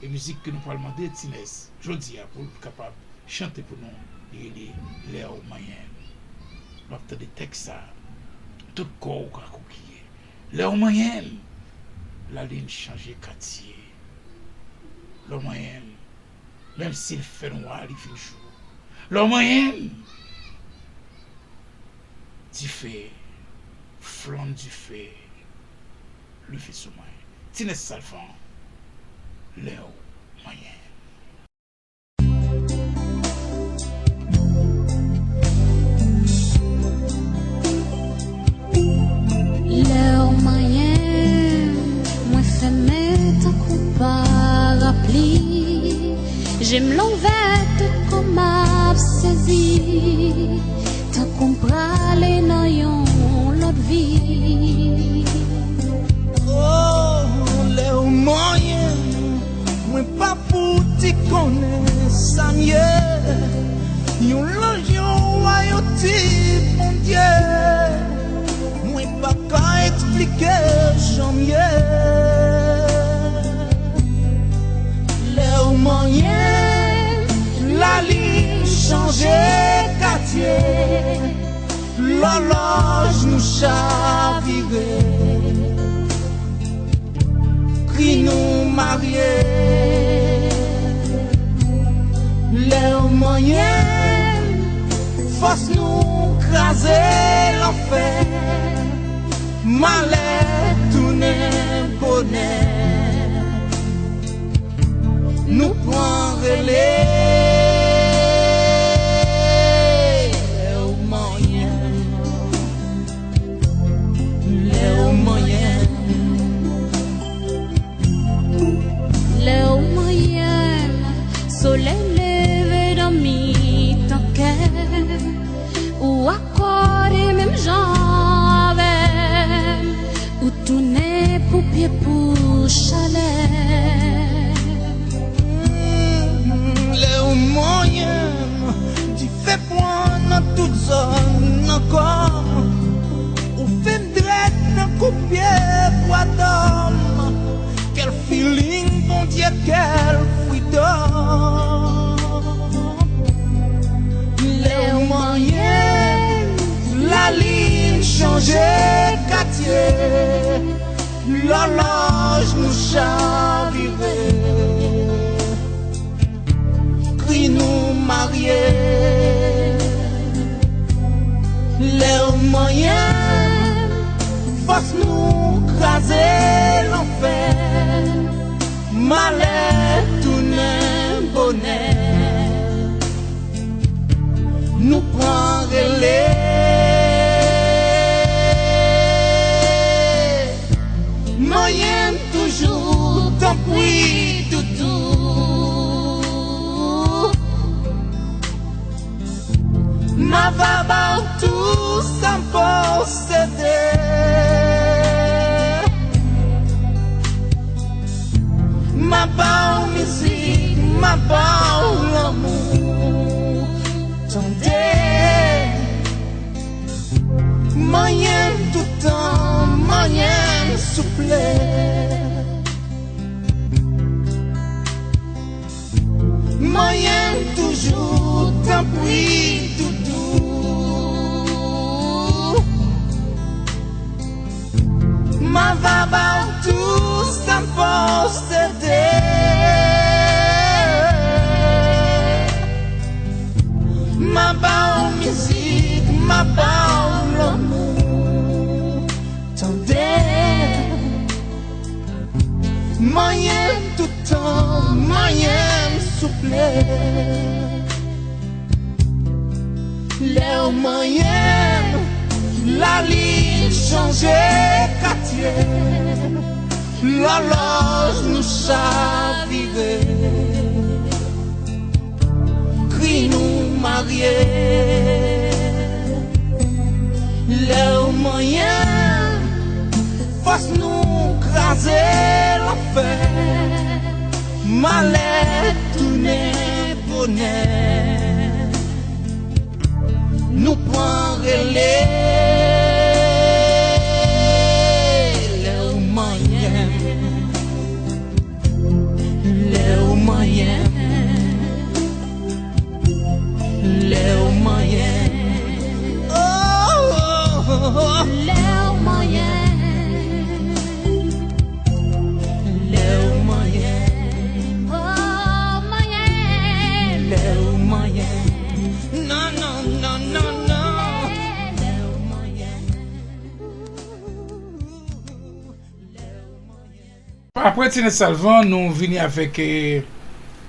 E mizik ke nou pral mande Ti Nèg jodi a pou l kapab chante pou nou, li rele Lè w manyen m. W ap tande tèks sa, tout kò w ka kwokiye. Lè w manyen m, lalin chanje katye. Lè w manyen m, menm si l fè nwa, li vin jou. Lè w manyen m, dife, flanm dife, leve sou mwen. Ti Nèg Salvan, Lè w manyen m. Lè w manyen m, mwen fèmen tankou parapli. Je m louvè, tout kò m ap sezi, tankou m prale nan yon lòt vi. Oh, lè w manyen m, mwen pa pou ti konnen sa m ye. Yon lanj, yon wa, yon ti Bondye. Mwen pa ka eksplike jan m ye. Lè w manyen m, lalin chanje katye. Lòlòj nou chavire. Kri nou marye. Lè w manyen m, fòs nou kraze lanfè. Malè tounen bonè. Nou pran rele. Lè w manyen m, lè w manyen m. Lè w manyen m, solèy leve nan mitan kè m. Ou akòde menm jan avè m. Ou tounen pou pye pou chalè. Mm, lè w manyen m, dife pran nan tout zòn nan kò m. Ou fè m drèt tankou pye bwadòm. Quel feeling, Bondye, quel freedom. Lè w manyen m, lalin chanje katye. Lòlòj nou chavire. Kri nou marye. Lè w manyen m, fòs nou kraze lanfè. Malè tounen bonè. Nou pran rele. Manyen m toujou, tanpri, doudou. M a va ba w tou sa m posede. M a ba w mizik, m a ba w lanmou. Tande. Manyen m toutan, manyen m souple. Manyen m toujou, tanpri, doudou. M a va ba w tou sa m posede. M a ba w mizik, m a ba w lanmou. Tande. Manyen m toutan, manyen m souple. Lè w manyen m, lalin chanje katye. Lòlòj nou chavire. Kri nou marye. Lè w manyen m, fòs nou kraze lanfè. Malè tounen bonè. Nou pran rele lè w manyen. Lè w manyen. Lè w manyen. Oh, oh, oh, oh. Lè w manyen. Lè w manyen. Oh, manyen. Lè w manyen. Non, non, non, non, non. Lè w manyen. Apre Tinès Salvan, nou vini avèk, eh,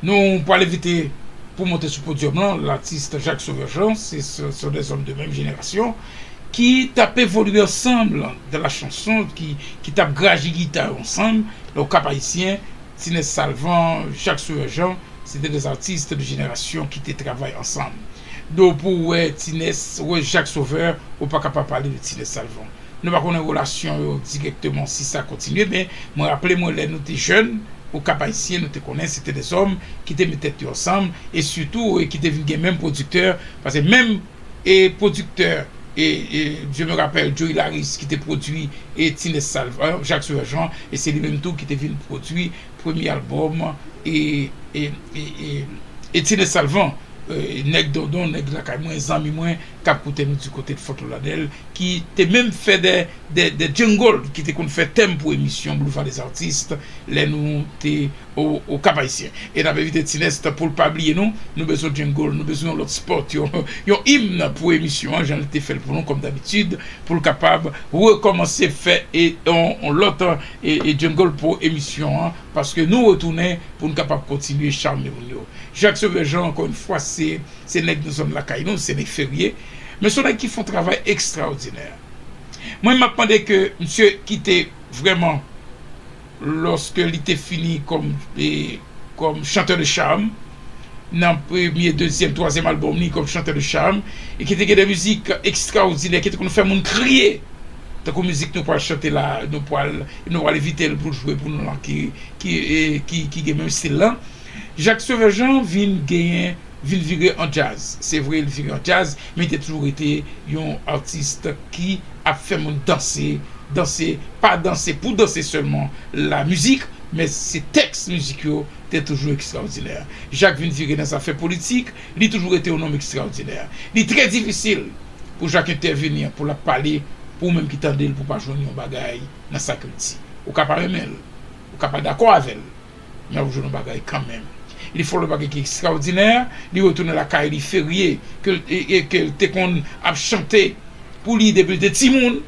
nou pral envite pou monte sou podyòm lan, latis Jacques Sauveur Jean, se, ce sont des hommes de même génération, ki t ap evolye ansanm dans la chanson, ki, ki t ap graji gita yo ansanm, nan Okap Ayisyen, Tinès Salvan, Jacques Sauveur Jean, se te de artistes de génération ki te travay ansanm. Donk, pou w wè Tinès, wè Jacques Sauveur, ou pa ka pa pale de Tinès Salvan. Nou pa konnen relasyon yo dirèkteman si sa kontinye, men mwen raple mwen lè nou te jèn, Okap Ayisyen, nou te konnen se te de zòm ki te met tèt yo ansanm, e sitou, e ki te vin gen menm pwodiktè, paske menm, e pwodiktè, e, e, je me rappelle, Joey Laris ki te pwodui, e Tinès Salvan, Jacques Sauveur Jean, e se li menm tou ki te vin pwodui premye albòm, e, e, e, e, e Tinès Salvan, e, nèg Dondon, nèg lakay mwen, zanmi mwen, k ap koute nou di kote de Fòt Lòdadèl, ki te menm fè de, de, de jingle, ki te konn fè tèm pou emisyon Boulevard des Artistes, lè nou te o, Okap Ayisyen. E n ap envite Tinès pou l pa bliye nou, nou bezwen jingle, nou bezwen yon lòt spot, yon, yon imn pou emisyon an, jan l te fè l pou nou, kòm dabitid, pou l kapab rekòmanse fè e, yon, yon lòt, e, e jingle pou emisyon an, paske nou retounen pou n kapab kontinye chame moun yo. Jacques Sauveur Jean, ankò yon fwa, se, se nèg nan zòn lakay nou, se nèg Ferye, men se yon nèg ki fè yon travay ekstraòdinè. Mwen, m ap mande ke misye kite vrèman, lòske li te fini kòm, e, kòm chantè de cham, nan premye, dezyèm, twazyèm albòm li kòm chantè de cham, e ki te gen de mizik ekstraòdinè, ki te konn fè moun kriye. Tankou mizik nou pral chante la, nou pral, nou pral envite l pou l jwe pou nou lan, ki, ki, e, ki, ki gen menm stil lan. Jacques Sauveur Jean vin genyen, vin vire an djaz. Se vre, l vire an djaz, men li te toujou rete yon atis ki ap fè moun danse, danse, pa danse pou danse sèlman la mizik, men se tèks mizik yo te toujou ekstraòdinè. Jacques vin vire nan zafè politik, li toujou rete yon nonm ekstraòdinè. Li trè difisil pou Jacques entèvini, pou l ap pale, pou ou menm ki tande l, pou w pa jwenn yon bagay nan sa ke l di. Ou ka pa renmen l, ou ka pa dakò avè l, men w ap jwenn yon bagay kanmenm. Li fè yon bagay ki ekstraòdinè, li retounen lakay li Ferye, ke, e, e ke l te konn ap chante pou li depi l te timoun,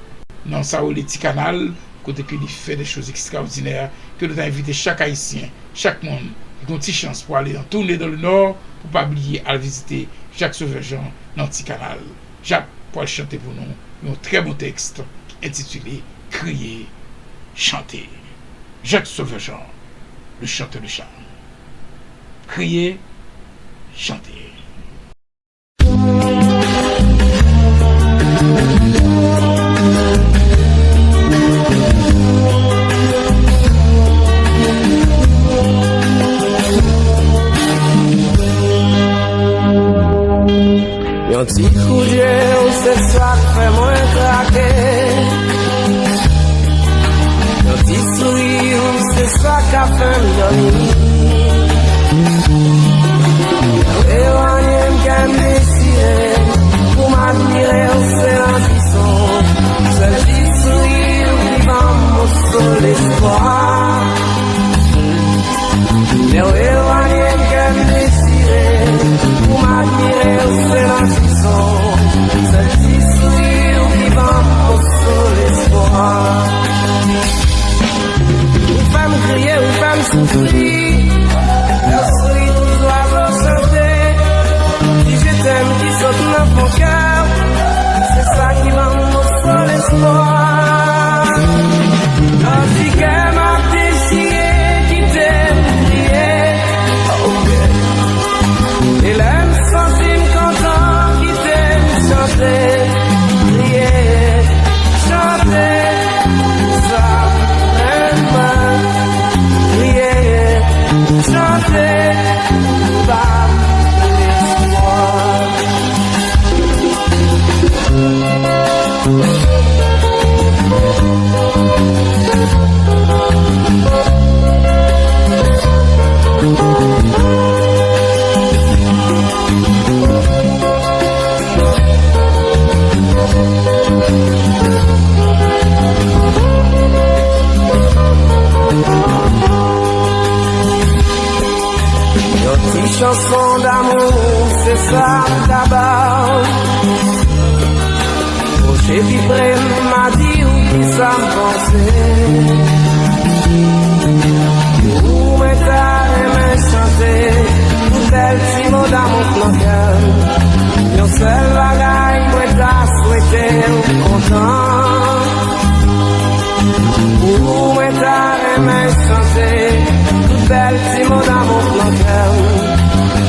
nan sa yo rele Ti Kanal, kote ke li fè de choz ekstraòdinè, ke nou ta envite chak Ayisyen, chak moun ki gen yon ti chans pou ale nan toune dans le Nord, pou pa bliye al vizite Jacques Sauveur Jean nan Ti Kanal. Jacques pral chante pou nou yon trè bon tèks ki entitile Kriye, chante. Jacques Sauveur Jean, le chanteur de charme. Kriye, chante. Yon ti kout je w se sa k fè mwen krake. Yon ti souri w se sa k ap fè m dòmi. Yon Pou ou mwen ta renmen chante, tout bèl ti mo damou k nan kè m. Yon sèl bagay mwen ta swete w kontan. Pou ou mwen ta renmen chante, tout bèl ti mo damou k nan kè m.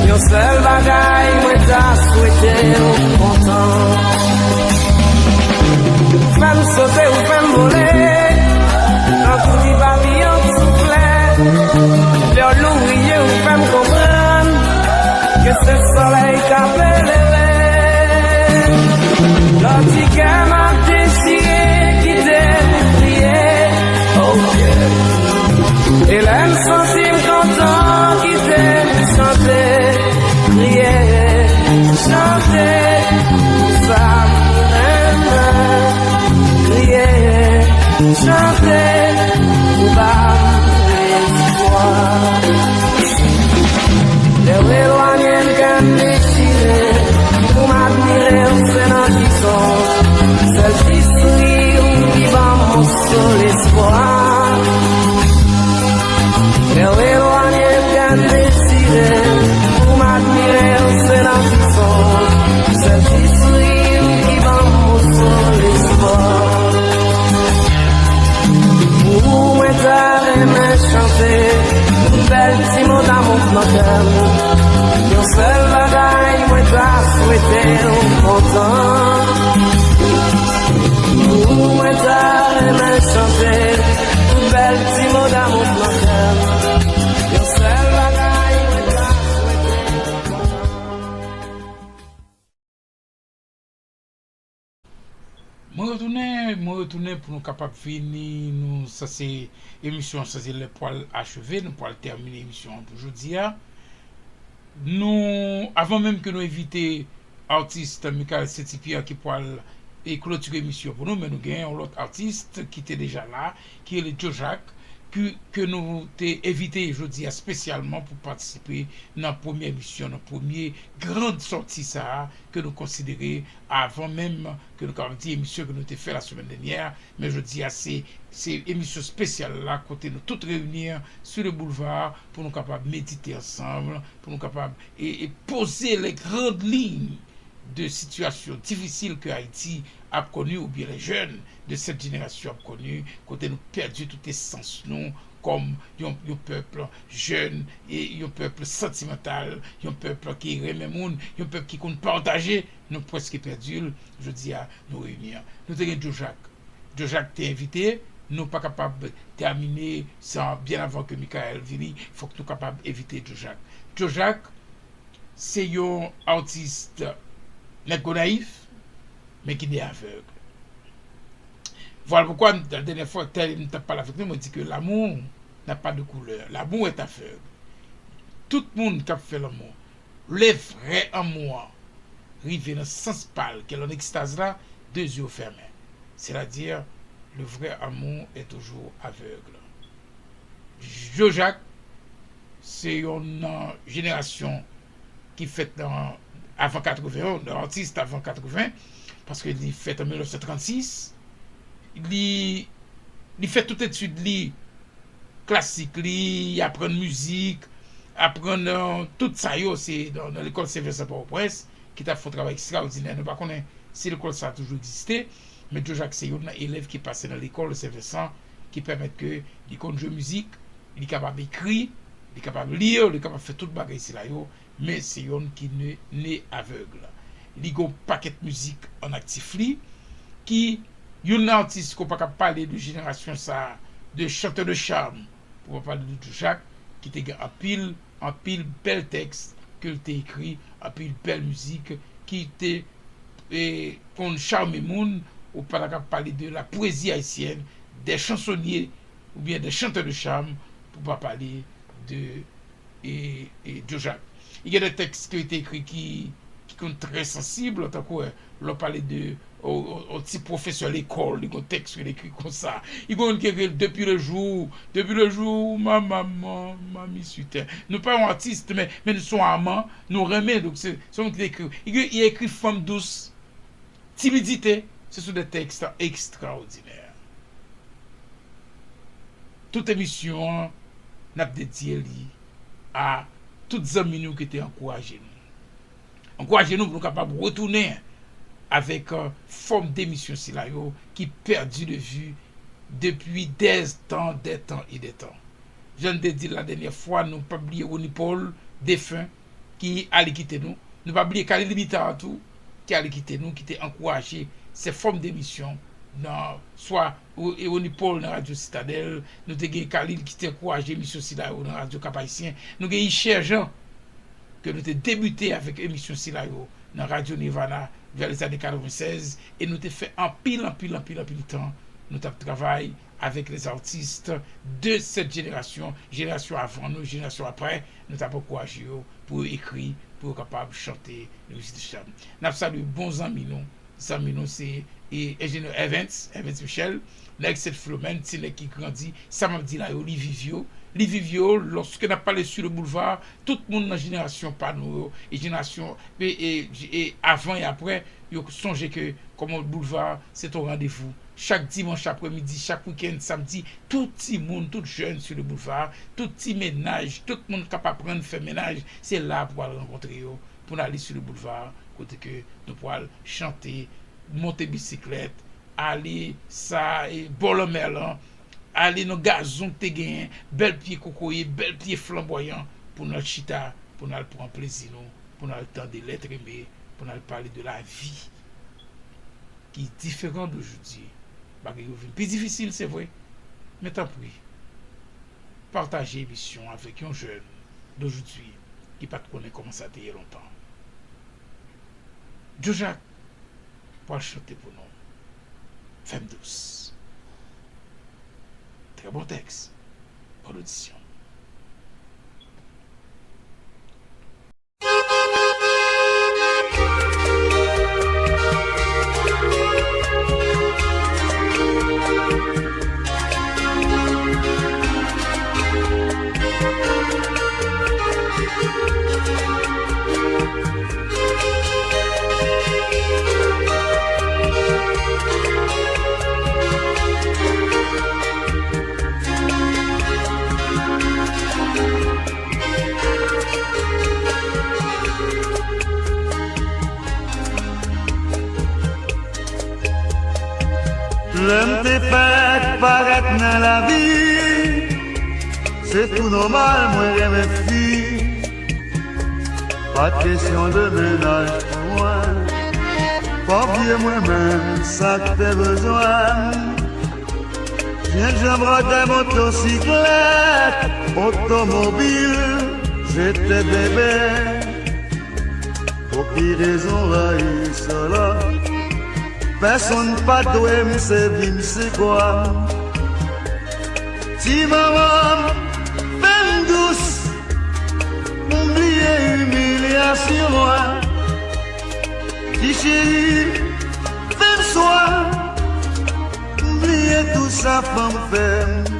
Yon sèl bagay mwen ta swete w kontan. Ou fè m sote, ou fè m vole, tankou ti papiyon k soufle. Lè w louvri je w, ou fè m konprann ke se solèy k ap eleve. Lè w di kè m ap dechire, kite m kriye. Oh yeah. E lè m santi m kontan, kite m chante, kriye, chante, pou sa m renmen. Kriye, chante, pou ba m espwa. Lè w elwanye m, kè m dechire, pou m admire w, se nan ti sonj, sèl ti souri w ki ban m moso lespwa. Lè w elwanye m, kè m dechire, pou m admire w, se nan ti sonj, sèl ti souri w ki ban m moso lespwa. Pou ou mwen ta renmen chante, tout bèl ti mo damou k nan kè m. Yon sèl bagay mwen ta swete w kontan. Pou ou mwen ta renmen chante, tout bèl ti mo damou k nan kè m. Yon sèl bagay mwen ta swete w kontan. Mwen retounen, mwen retounen pou nou kapab fini. Nou sanse, emisyon an sanse lè pwal acheve, nou pwal tèmine emisyon an pou jodi a. Nou, avan menm ke nou envite atis Michael Saint-Cyprien ki pwal e klotire emisyon pou nou, men nou gen yon lòt atis ki te deja la, ki rele Joe Jacques, ke, ke nou te envite jodi a espesyalman pou patisipe nan premye emisyon, nan premye gran sòti sa a, ke nou konsidere avan menm ke nou kapab di emisyon ke nou te fè lasemèn dènyè a, men jodi a se, se emisyon espesyal la kote nou tout reyini sou le boulevard pou nou kapab medite ansanm, pou nou kapab e, e poze les grandes lignes de sitiyasyon difisil ke Ayiti ap koni oubyen les jeunes de cette génération ap koni, kote nou pèdi tout esans nou kòm yon, yon pèp jèn e yon pèp santimantal, yon pèp ki renmen moun, yon pèp ki konn pataje, nou prèske pèdi l. Jodi a, nou reyini an. Nou te gen Joe Jacques. Joe Jacques te envite, nou pa kapab tèmine san, byen avan ke Michael vini, fòk nou kapab envite Joe Jacques. Joe Jacques, se yon atis nèg Gonayiv, men ki ne avèg. Vwala poukwa, dènyè fwa, tè m t ap pale avèk nou, mwen di ke l'amour n'a pas de couleur. L'amour est aveugle. Tout moun k ap fè lanmou, lè vrè anmou an rive nan sans pa l, ke l an ekstaz la, de zye fèmen. Sètadi, le vrai amour est toujours aveugle. Joe Jacques, se yon nan jenerasyon ki fèt nan avan katreven, yon atis avan katreven, paske li fèt an mil nèf san trannsis. Li, li fè tout etid li klasik, li aprann mizik, aprann, euh, tout sa yo, se nan, nan lekòl Sen Vensan Pòtoprens, ki t ap fè yon travay ekstraòdinè. Nou pa konnen si lekòl sa a toujou egziste, men Joe Jacques se youn nan elèv ki pase nan lekòl Sen Vensan, ki pèmèt ke li konn jwe mizik, li kapab ekri, li kapab li, li kapab fè tout bagay sila yo, men se youn ki ne, ne avèg. Li gen yon pakèt mizik an aktif li, ki youn nan atis ke w pa ka pale de jenerasyon sa a, de chantè de cham, pou w pa pale de Joe Jacques, ki te gen anpil, anpil bèl tèks ke l te ekri, anpil bèl mizik ki te, e, konn chame moun, ou pa ta ka pale de la pwezi ayisyèn, des chansonniers oubyen des chanteurs de charme, pou pa pale de, e, e, Joe Jacques. Li gen de tèks ke li te ekri ki, ki konn trè sansib, tankou, e, lè w pale de, o, o, o ti pwofesè lekòl, li gen tèks ke li ekri konsa. Li gen youn ki ekri Depuis le jour, depuis le jour où ma maman m'a mis sur terre. Nou pa yon atis, men, men nou se yon aman, nou renmen, donk se, se yon moun ki te ekri. Li gen, li ekri Fanm dous, Timidite, ce sont des textes extraordinaires. Tout emisyon an, n ap dedye li a tout zanmi nou ki te ankouraje nou. Ankouraje nou pou nou kapab retounen avèk, euh, fòm demisyon sila yo ki pèdi de vi depi dè tan, dè tan e dè tan. Jan n te di l la dènyè fwa, nou p ap bliye Rony Paul, defen, ki ale kite nou. Nou pa bliye Khalil Bitar tou, ki ale kite nou, ki te ankouraje se fòm demisyon nan swa Ro-, e Rony Paul nan Radyo Sitadèl, nou te gen Khalil ki te ankouraje emisyon sila yo nan Radyo Cap Haïtien, nou gen Ichè Jean, ke nou te debite avèk emisyon sila yo nan Radyo Nirvana vè lèzane katrevennsèz, e nou te fè anpil, anpil, anpil, anpil tan nou t ap travay avèk les artistes de cette génération, jenerasyon avan nou, jenerasyon aprè, nou t ap ankouraje yo pou yo ekri, pou yo kapab chante, nou vizite chanm. N ap salye bon zanmi nou, zanmi nou se, e, enjenyè Evans, Evans Michel, nèg Sent Filomèn, ti nèg ki grandi, sa m ap di la yo, li viv yo, li viv yo, lòske n ap pale sou le boulevard, tout moun nan jenerasyon pa nou yo, e jenerasyon, e, e, e avan e aprè, yo sonje ke kòman boulevard se te yon randevou. Chak dimanch aprèmidi, chak wikenn, samdi, tout timoun, tout jèn sou le boulevard, tout ti mennaj, tout moun k ap aprann fè mennaj, se la pou al rankontre yo, pou n ale sou le boulevard, kote ke nou pral chante, monte bisiklèt, ale sa, e, bò lanmè lan, ale nan gazon k te genyen, bèl pye kokoye, bèl pye flanbwayan, pou n al chita, pou n al pran plezi nou, pou n al tande L'être aimé, pou n al pale de lavi ki diferan de jodi. Bagay yo vin pi difisil, se vre, men tanpri, pataje emisyon avèk yon jèn de jodi ki pa t konnen kòman sa te ye lontan. Djo Jak pral chante pou nou. Fè m dous. Trè bon tèks. Bòn odisyon. Lè m te fèk parèt nan lavi, se tou nòmal mwen renmen fi. Pa t kesyon de mennaj pou mwen. Fò vye mwen menm sa k te bezwen. Jenjanm, ròdè, motosiklèt, otomobil, se te bebe. Pou ki rezon rayi sèl? Pèsonn pa dwe m, se vi m, se kwa m. Ti manman m, fè m dous, m bliye imilyasyon an. Ti cheri, fè m swa, m bliye tou sa fanm fè m.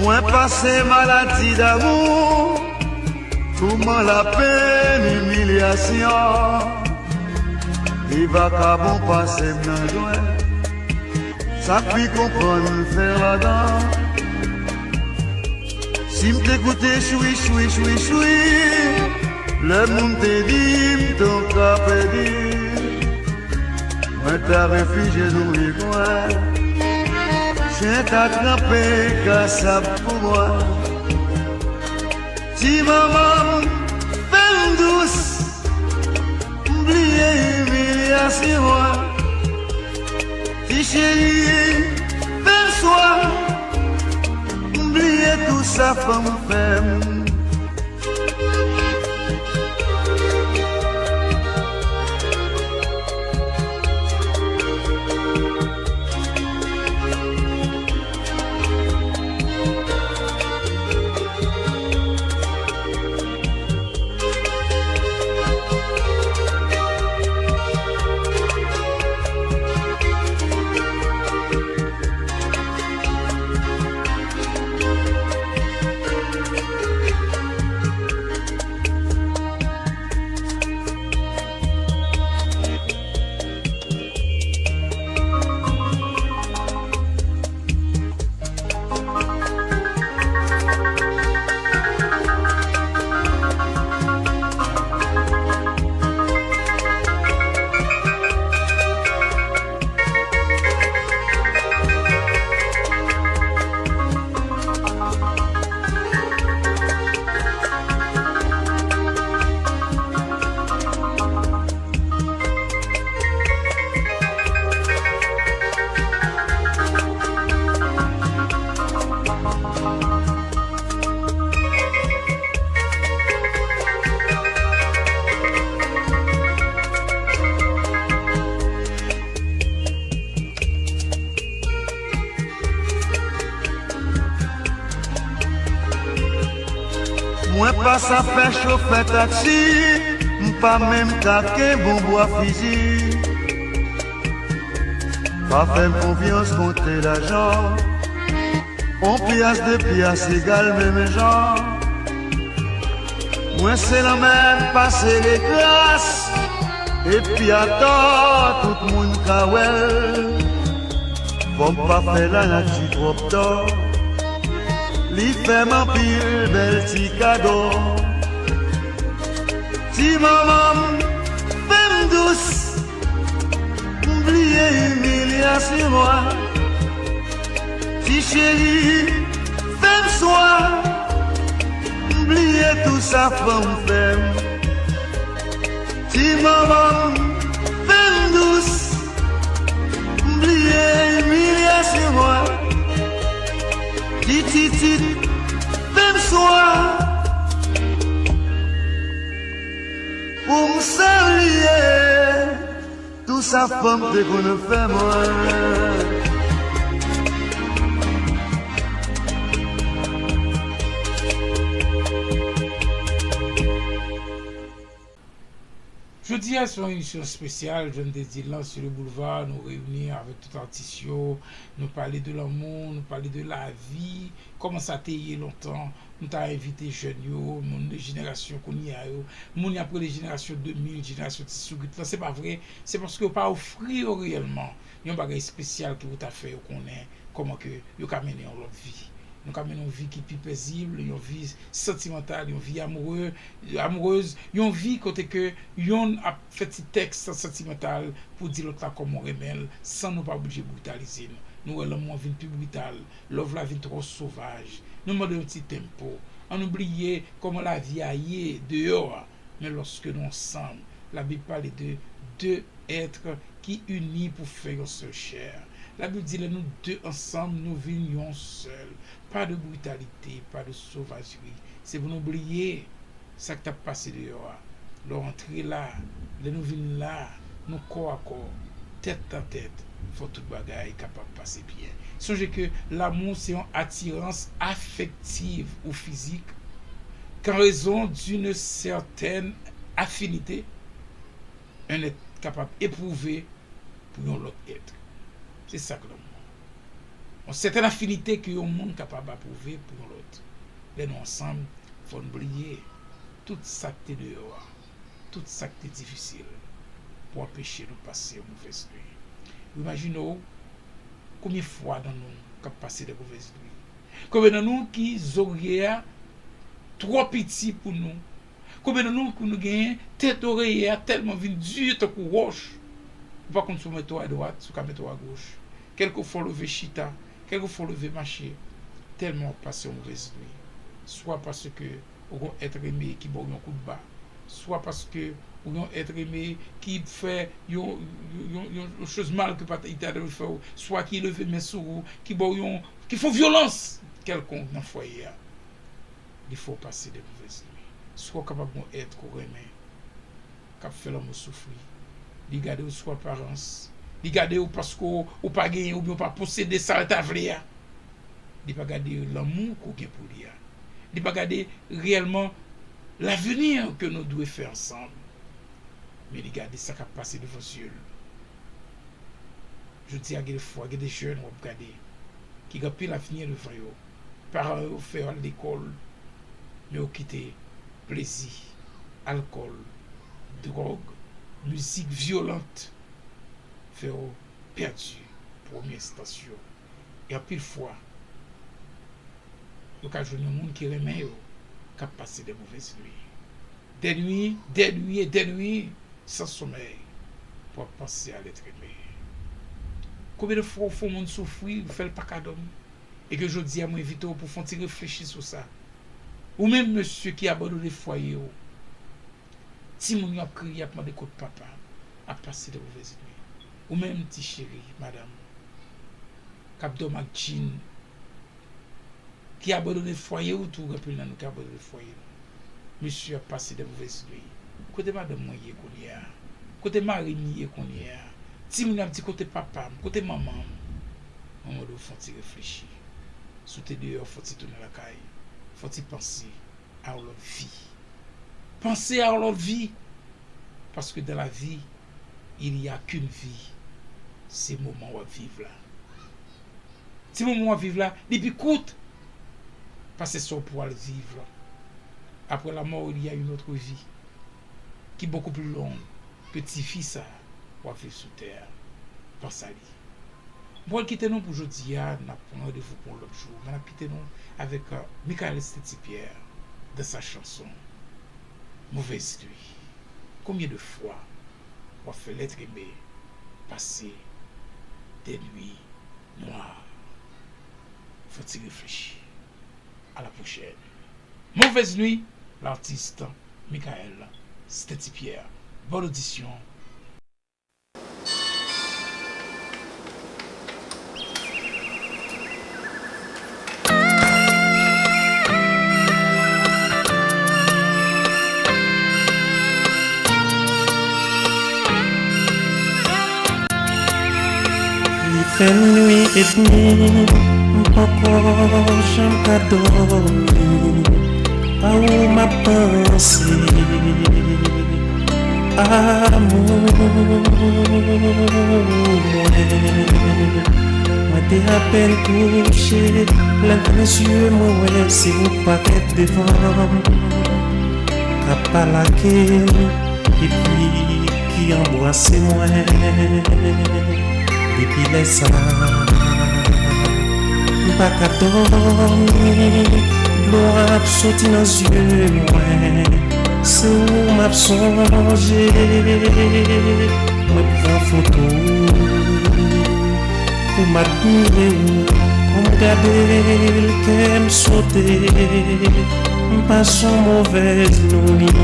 Mwen pase maladi damou, touman, lapenn, imilyasyon. Li vakabon pase m nan jwèt. Sa k pi konprann m fè ladan. Si m te koute chwi, chwi, chwi, chwi, lè moun te di m tonka pèdi, mwen ta refijye nan yon kwen. Chen ta tranpe kasab pou mwen. Ti manman m, fè m dous, m bliye imilyasyon an. Ti cheri, fè m swa, m bliye tou sa fanm fè m. Mwen pa sa fè chofè taksi, m pa menm ka kenbe yon bwa fizi. Pa fè m konfyans konte lajan, yon pyas de pyas egal menm jan. Mwen se lanmè m pase lekras, epi atò tout moun ka wè l. Fò m pa fè lanati twòp tò, li fè m anpil bèl ti kado. Ti manman m, fè m dous, m bliye imilyasyon mwen. Ti cheri, fè m swa, m bliye tou sa fanm fè m. Ti manman m, fè m dous, m bliye imilyasyon mwen. Ti titit, fè m swa, pou m sa bliye tou sa fanm te konn fè mwen. Jodi a se yon emisyon espesyal, jan m te di l lan, sou le boulevard, nou reyini avèk tout atis yo, nou pale de lanmou, nou pale de lavi, kòman sa te ye lontan. Nou ta envite jèn yo, moun de jenerasyon kounye a yo, moun y ap rele jenerasyon de mil, jenerasyon ti sougrit lan, se pa vre, se paske yo pa ofri yo reyèlman yon bagay espesyal ke pou ta fè yo konnen kòman ke yo ka mennen yon lòt vi. Nou ka mennen yon vi ki pi pezib, yon vi santimantal, yon vi amoure, amourez, yon vi kote ke yonn ap fè ti tèks santimantal pou di lòt la kòman w renmen l, san nou pa oblije britalize nou. Nou wè lanmou an vin pi brital, love la vin twò sovaj. Nou mande yon ti tempo. Ann nou bliye kòman lavi a ye deyò a. Men lòske nou ansanm, Labib pale de de èt ki ini pou fè yon sèl chè. Labib di lè nou de ansanm, nou vin yon sèl. Pa de britalite, pa de sovajri. Se pou nou bliye sa k t ap pase deyò a. Lè w antre la, lè nou vin la, nou kò a kò, tèt a tèt, fò tout bagay kapab pase byen. Sonje ke lanmou se yon atirans afektiv ou fizik, qu'en raison d'une certaine affinité, un être kapab epwouve pou yon lòt èt. Se sa k lanmou. Yon sètèn afinite ke yon moun kapab apwouve pou yon lòt. Lè nou ansanm, fò n bliye tout sa k te deyò a, tout sa k te difisil pou anpeche nou pase yon movèz nwi. Ou imajine w konbyen fwa nan nou k ap pase de movèz nwi? Konbyen nan nou ki zorye a twò piti pou nou? Konbyen nan nou ki nou genyen tèt oreye a tèlman vin di tankou wòch, ou pa konn si w mete w adwat, si w ka mete w agoch? Kèlkefwa w leve chita, kèlkefwa w leve mache, tèlman w ap pase yon movèz nwi. Swa paske ou gon èt eme ki ba w yon kout ba, swa paske ou yon èt eme ki fè yon, yon, yon, yon, yon choz mal ke pa t, li ta dwe fè w, swa ki leve men sou ou, ki ba w yon, ki fè w vyolans kèlkonk nan fwaye a. Li fè w pase de movèz nwi. Swa w kapab gon èt ke w renmen k ap fè lanmou soufri. Li gade w sou aparans. Li gade w paske w, ou pa genyen oubyen w pa posede sa l ta vle a. Li pa gade lanmou ke w gen pou li a. Li pa gade reyèlman lavini ke nou dwe fè ansanm. Men li gade sa k ap pase devan zye l. Jodi a, gen de fwa, gen de jèn w ap gade ki gen anpil avni devan yo. Paran yo fè yo al lekòl, men yo kite plezi, alkòl, dwòg, mizik vyolant fè yo pèdi premye enstans yo. E anpil fwa, yo ka jwenn yon moun ki renmen yo, k ap pase de movèz nwi. Dè nwi, dè nwi e dè nwi, san somèy, pou w ap panse a lèt eme. Konbyen de fwa w fè yon moun soufri, ou fè l pa ka dòmi? E ke jodi a, mwen envite w pou w fè yon ti reflechi sou sa. Ou menm, mesye ki abandone fwaye w, timoun yo ap kriye, ap mande kot papa, ap pase de movèz nwi. Ou menm, ti cheri, madanm, k ap dòmi ak djin, ki abandone fwaye w tou, gen anpil nan nou ki abandone fwaye nou. Mesye ap pase de movèz nwi. Kote madanm mwen ye kounye a? Kote mari m ye kounye a? Timoun yo ap di, kote papa m? Kote manman m? Mwen mande w fè yon ti reflechi. Si w te deyò, fò w ti tounen lakay. Fò w ti panse. a yon lòt vi. Panse a yon lòt vi. Paske dans la vie, il y a qu'une vie. Se moman w ap viv la. Ti moman w ap viv la, li pi kout pase sa w pral viv la. Après la mort, il y a une autre vie qui est beaucoup plus longue que ti vi sa w ap viv sou tè a. Panse a li. M pral kite nou pou jodi a, n ap pran randevou pou yon lòt jou, men n ap kite nou avèk, euh, Michael Stetty Pierre dans sa chanson Mauvaise nuit. Combien de fois w ap fè lèt eme pase de nuit noir? Fò ti reflechi. À la prochaine. Mauvaise nuit, l'artiste Michael Stetty Pierre. Bonne audition. Li fè nuit et demi, m poko janm ka dòmi. A ou m ap panse, amour mwen. Mwen te apèn kouche, lè m fèmen zye m, mwen wè se ou k pakèt devan m, k ap palake m, epi ki anbrase mwen. Depi lè sa, m pa ka dòmi, dlo ap soti nan zye mwen. Se ou m ap sonje. Mwen pran foto w pou m admire w. Kon m gade l, kè m sote. M pase yon movèz nuit.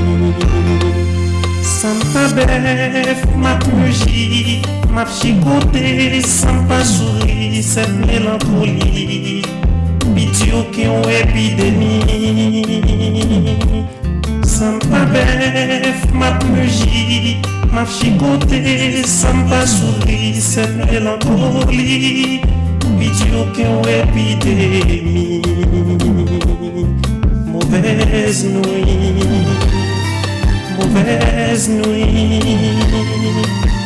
San m pa bèf, m ap muji, m ap chigote, san m pa souri, sèt melankoli pi di ke yon epidemi. San m pa bèf, m ap muji, m ap chigote, san m pa souri, sèt melankoli pi di ke yon epidemi. Mauvaise nuit, mauvaise nuit,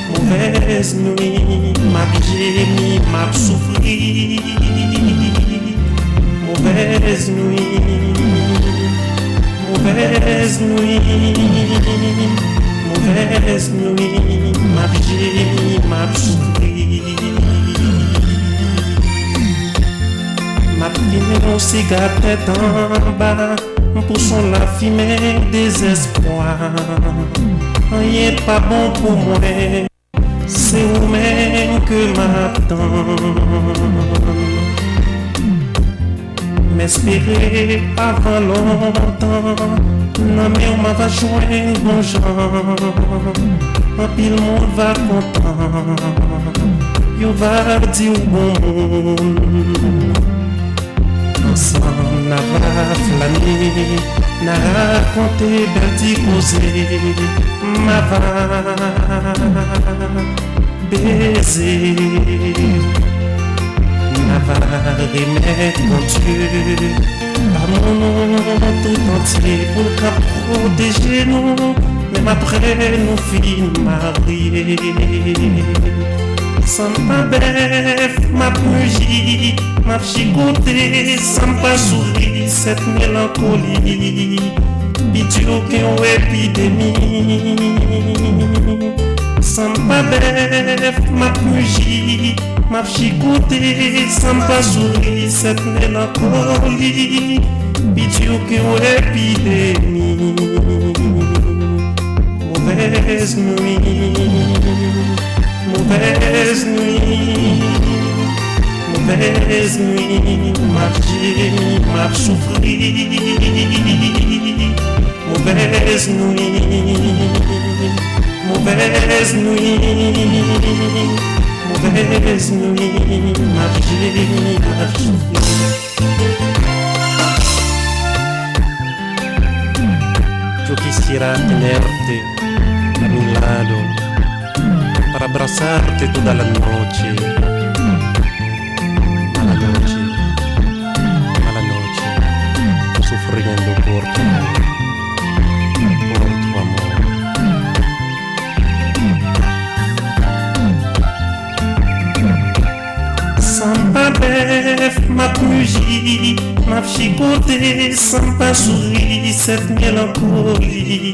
mauvaise nuit, m ap jemi, m ap soufri. Mauvaise nuit, mauvaise nuit, mauvaise nuit, m ap jemi, m ap soufri. M ap fimen yon siga tèt anba, m pouse yon lafimen dezèspwa. Anyen pa bon pou mwen. Se ou menm ke m ap tann. M espere avan lontan, nan men w m ava jwenn bon jan. Anpil moun va kontan, yo va di w bon moun. Ansanm n ava flane, n a rakonte bèl ti koze. M ava beze, n ava remèt Bondye pa moun nou tout antye pou l ka pwoteje nou, menm apre nou fin marye. San m pa bèf, m ap muji, m ap chigote, san m pa souri, sèt melankoli pi di ke yon epidemi. San m pa bèf, m ap muji, m ap chigote, san m pa souri, sèt melankoli pi di ke yon epidemi. Mauvaise nuit, mauvaise nuit, mauvaise nuit, m ap jemi, m ap soufri. Mauvaise nuit, mauvaise nuit, mauvaise nuit, m ap jemi, m ap soufri. Yo quisiera tenerte a mi lado para abrazarte toda la noche, mala noche, mala noche, sufriendo por tu amor. Bèf, m ap muji, m ap chigote, san m pa souri, sèt melankoli.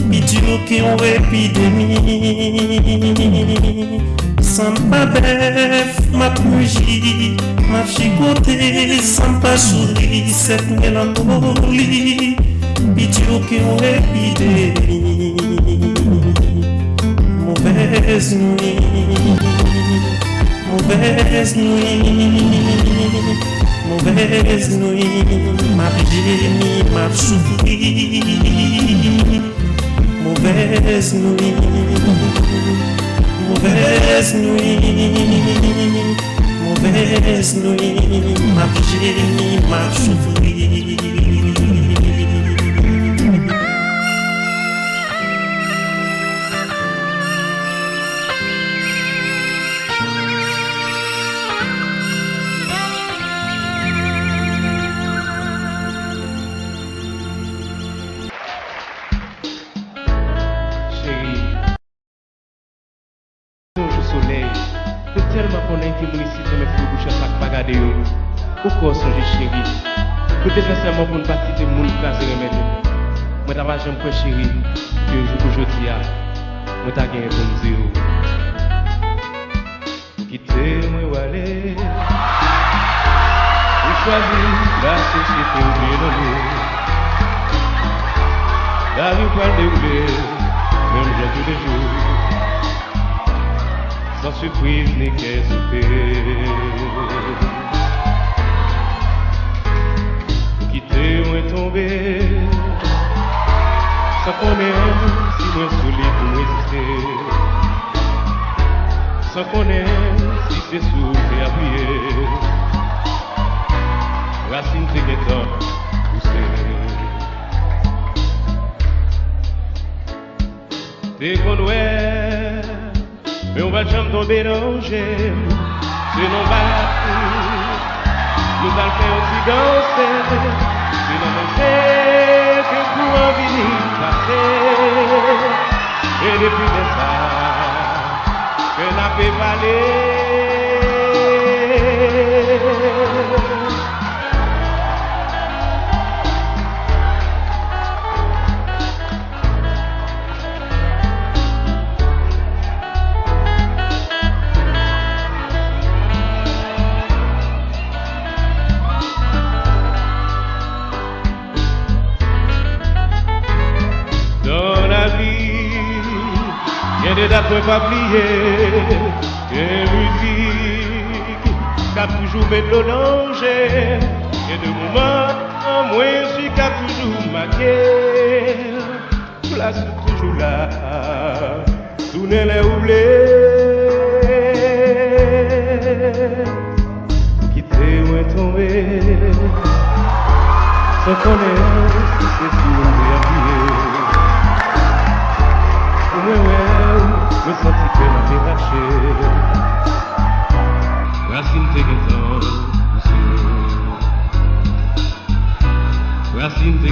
Pi di ke yon epidemi. San m pa bèf, m ap muji, m ap chigote, san m pa souri, sèt melankoli. Pi di ke yon epidemi. Movèz nwi. Movèz nwi, movèz nwi, m ap jemi, m ap soufri. Movèz nwi, movèz nwi, movèz nwi, m ap jemi, m ap soufri. Cheri, se yon jou solèy. Mwen tèlman konnen ke moun isit renmen foure bouch ansanm ak pa gade yo. Ou kwè w sonje, cheri? Nou te fè sèman pou n pa kite moun kraze renmen nou. Mwen ta pa janm kwè, cheri, ke yon jou kou jodi a, mwen ta genyen pou m di w. Ou kite mwen w ale. Ou chwazi lasosyete ou byen nonmen. Lavi w pral dewoule menm jan toulejou. San sipriz ni kè sote. Ou kite mwen tonbe. San konnen si mwen solid pou m reziste. San konnen si se sou tè apiye. Rasin te gentan pouse. Te konn wè, men w pa t janm tonbe nan je m. Se nan bak nou t al fè yon ti danse. Se nan danse ke kou an vini pase. E depi lè sa, ke n ape pale. Nan lavi, gen de dat mwen pa bliye, gen mizik k ap toujou met dlo nan je, gen de moman mwen swi k ap toujou make. Plas ou toujou la, tounen lè ou vle. Ou kite mwen tonbe, san konnen si se tou m te apiye. Pou mwen wè w, mwen santi kè m ap detache. Rasin te gentan pouse. Rasin te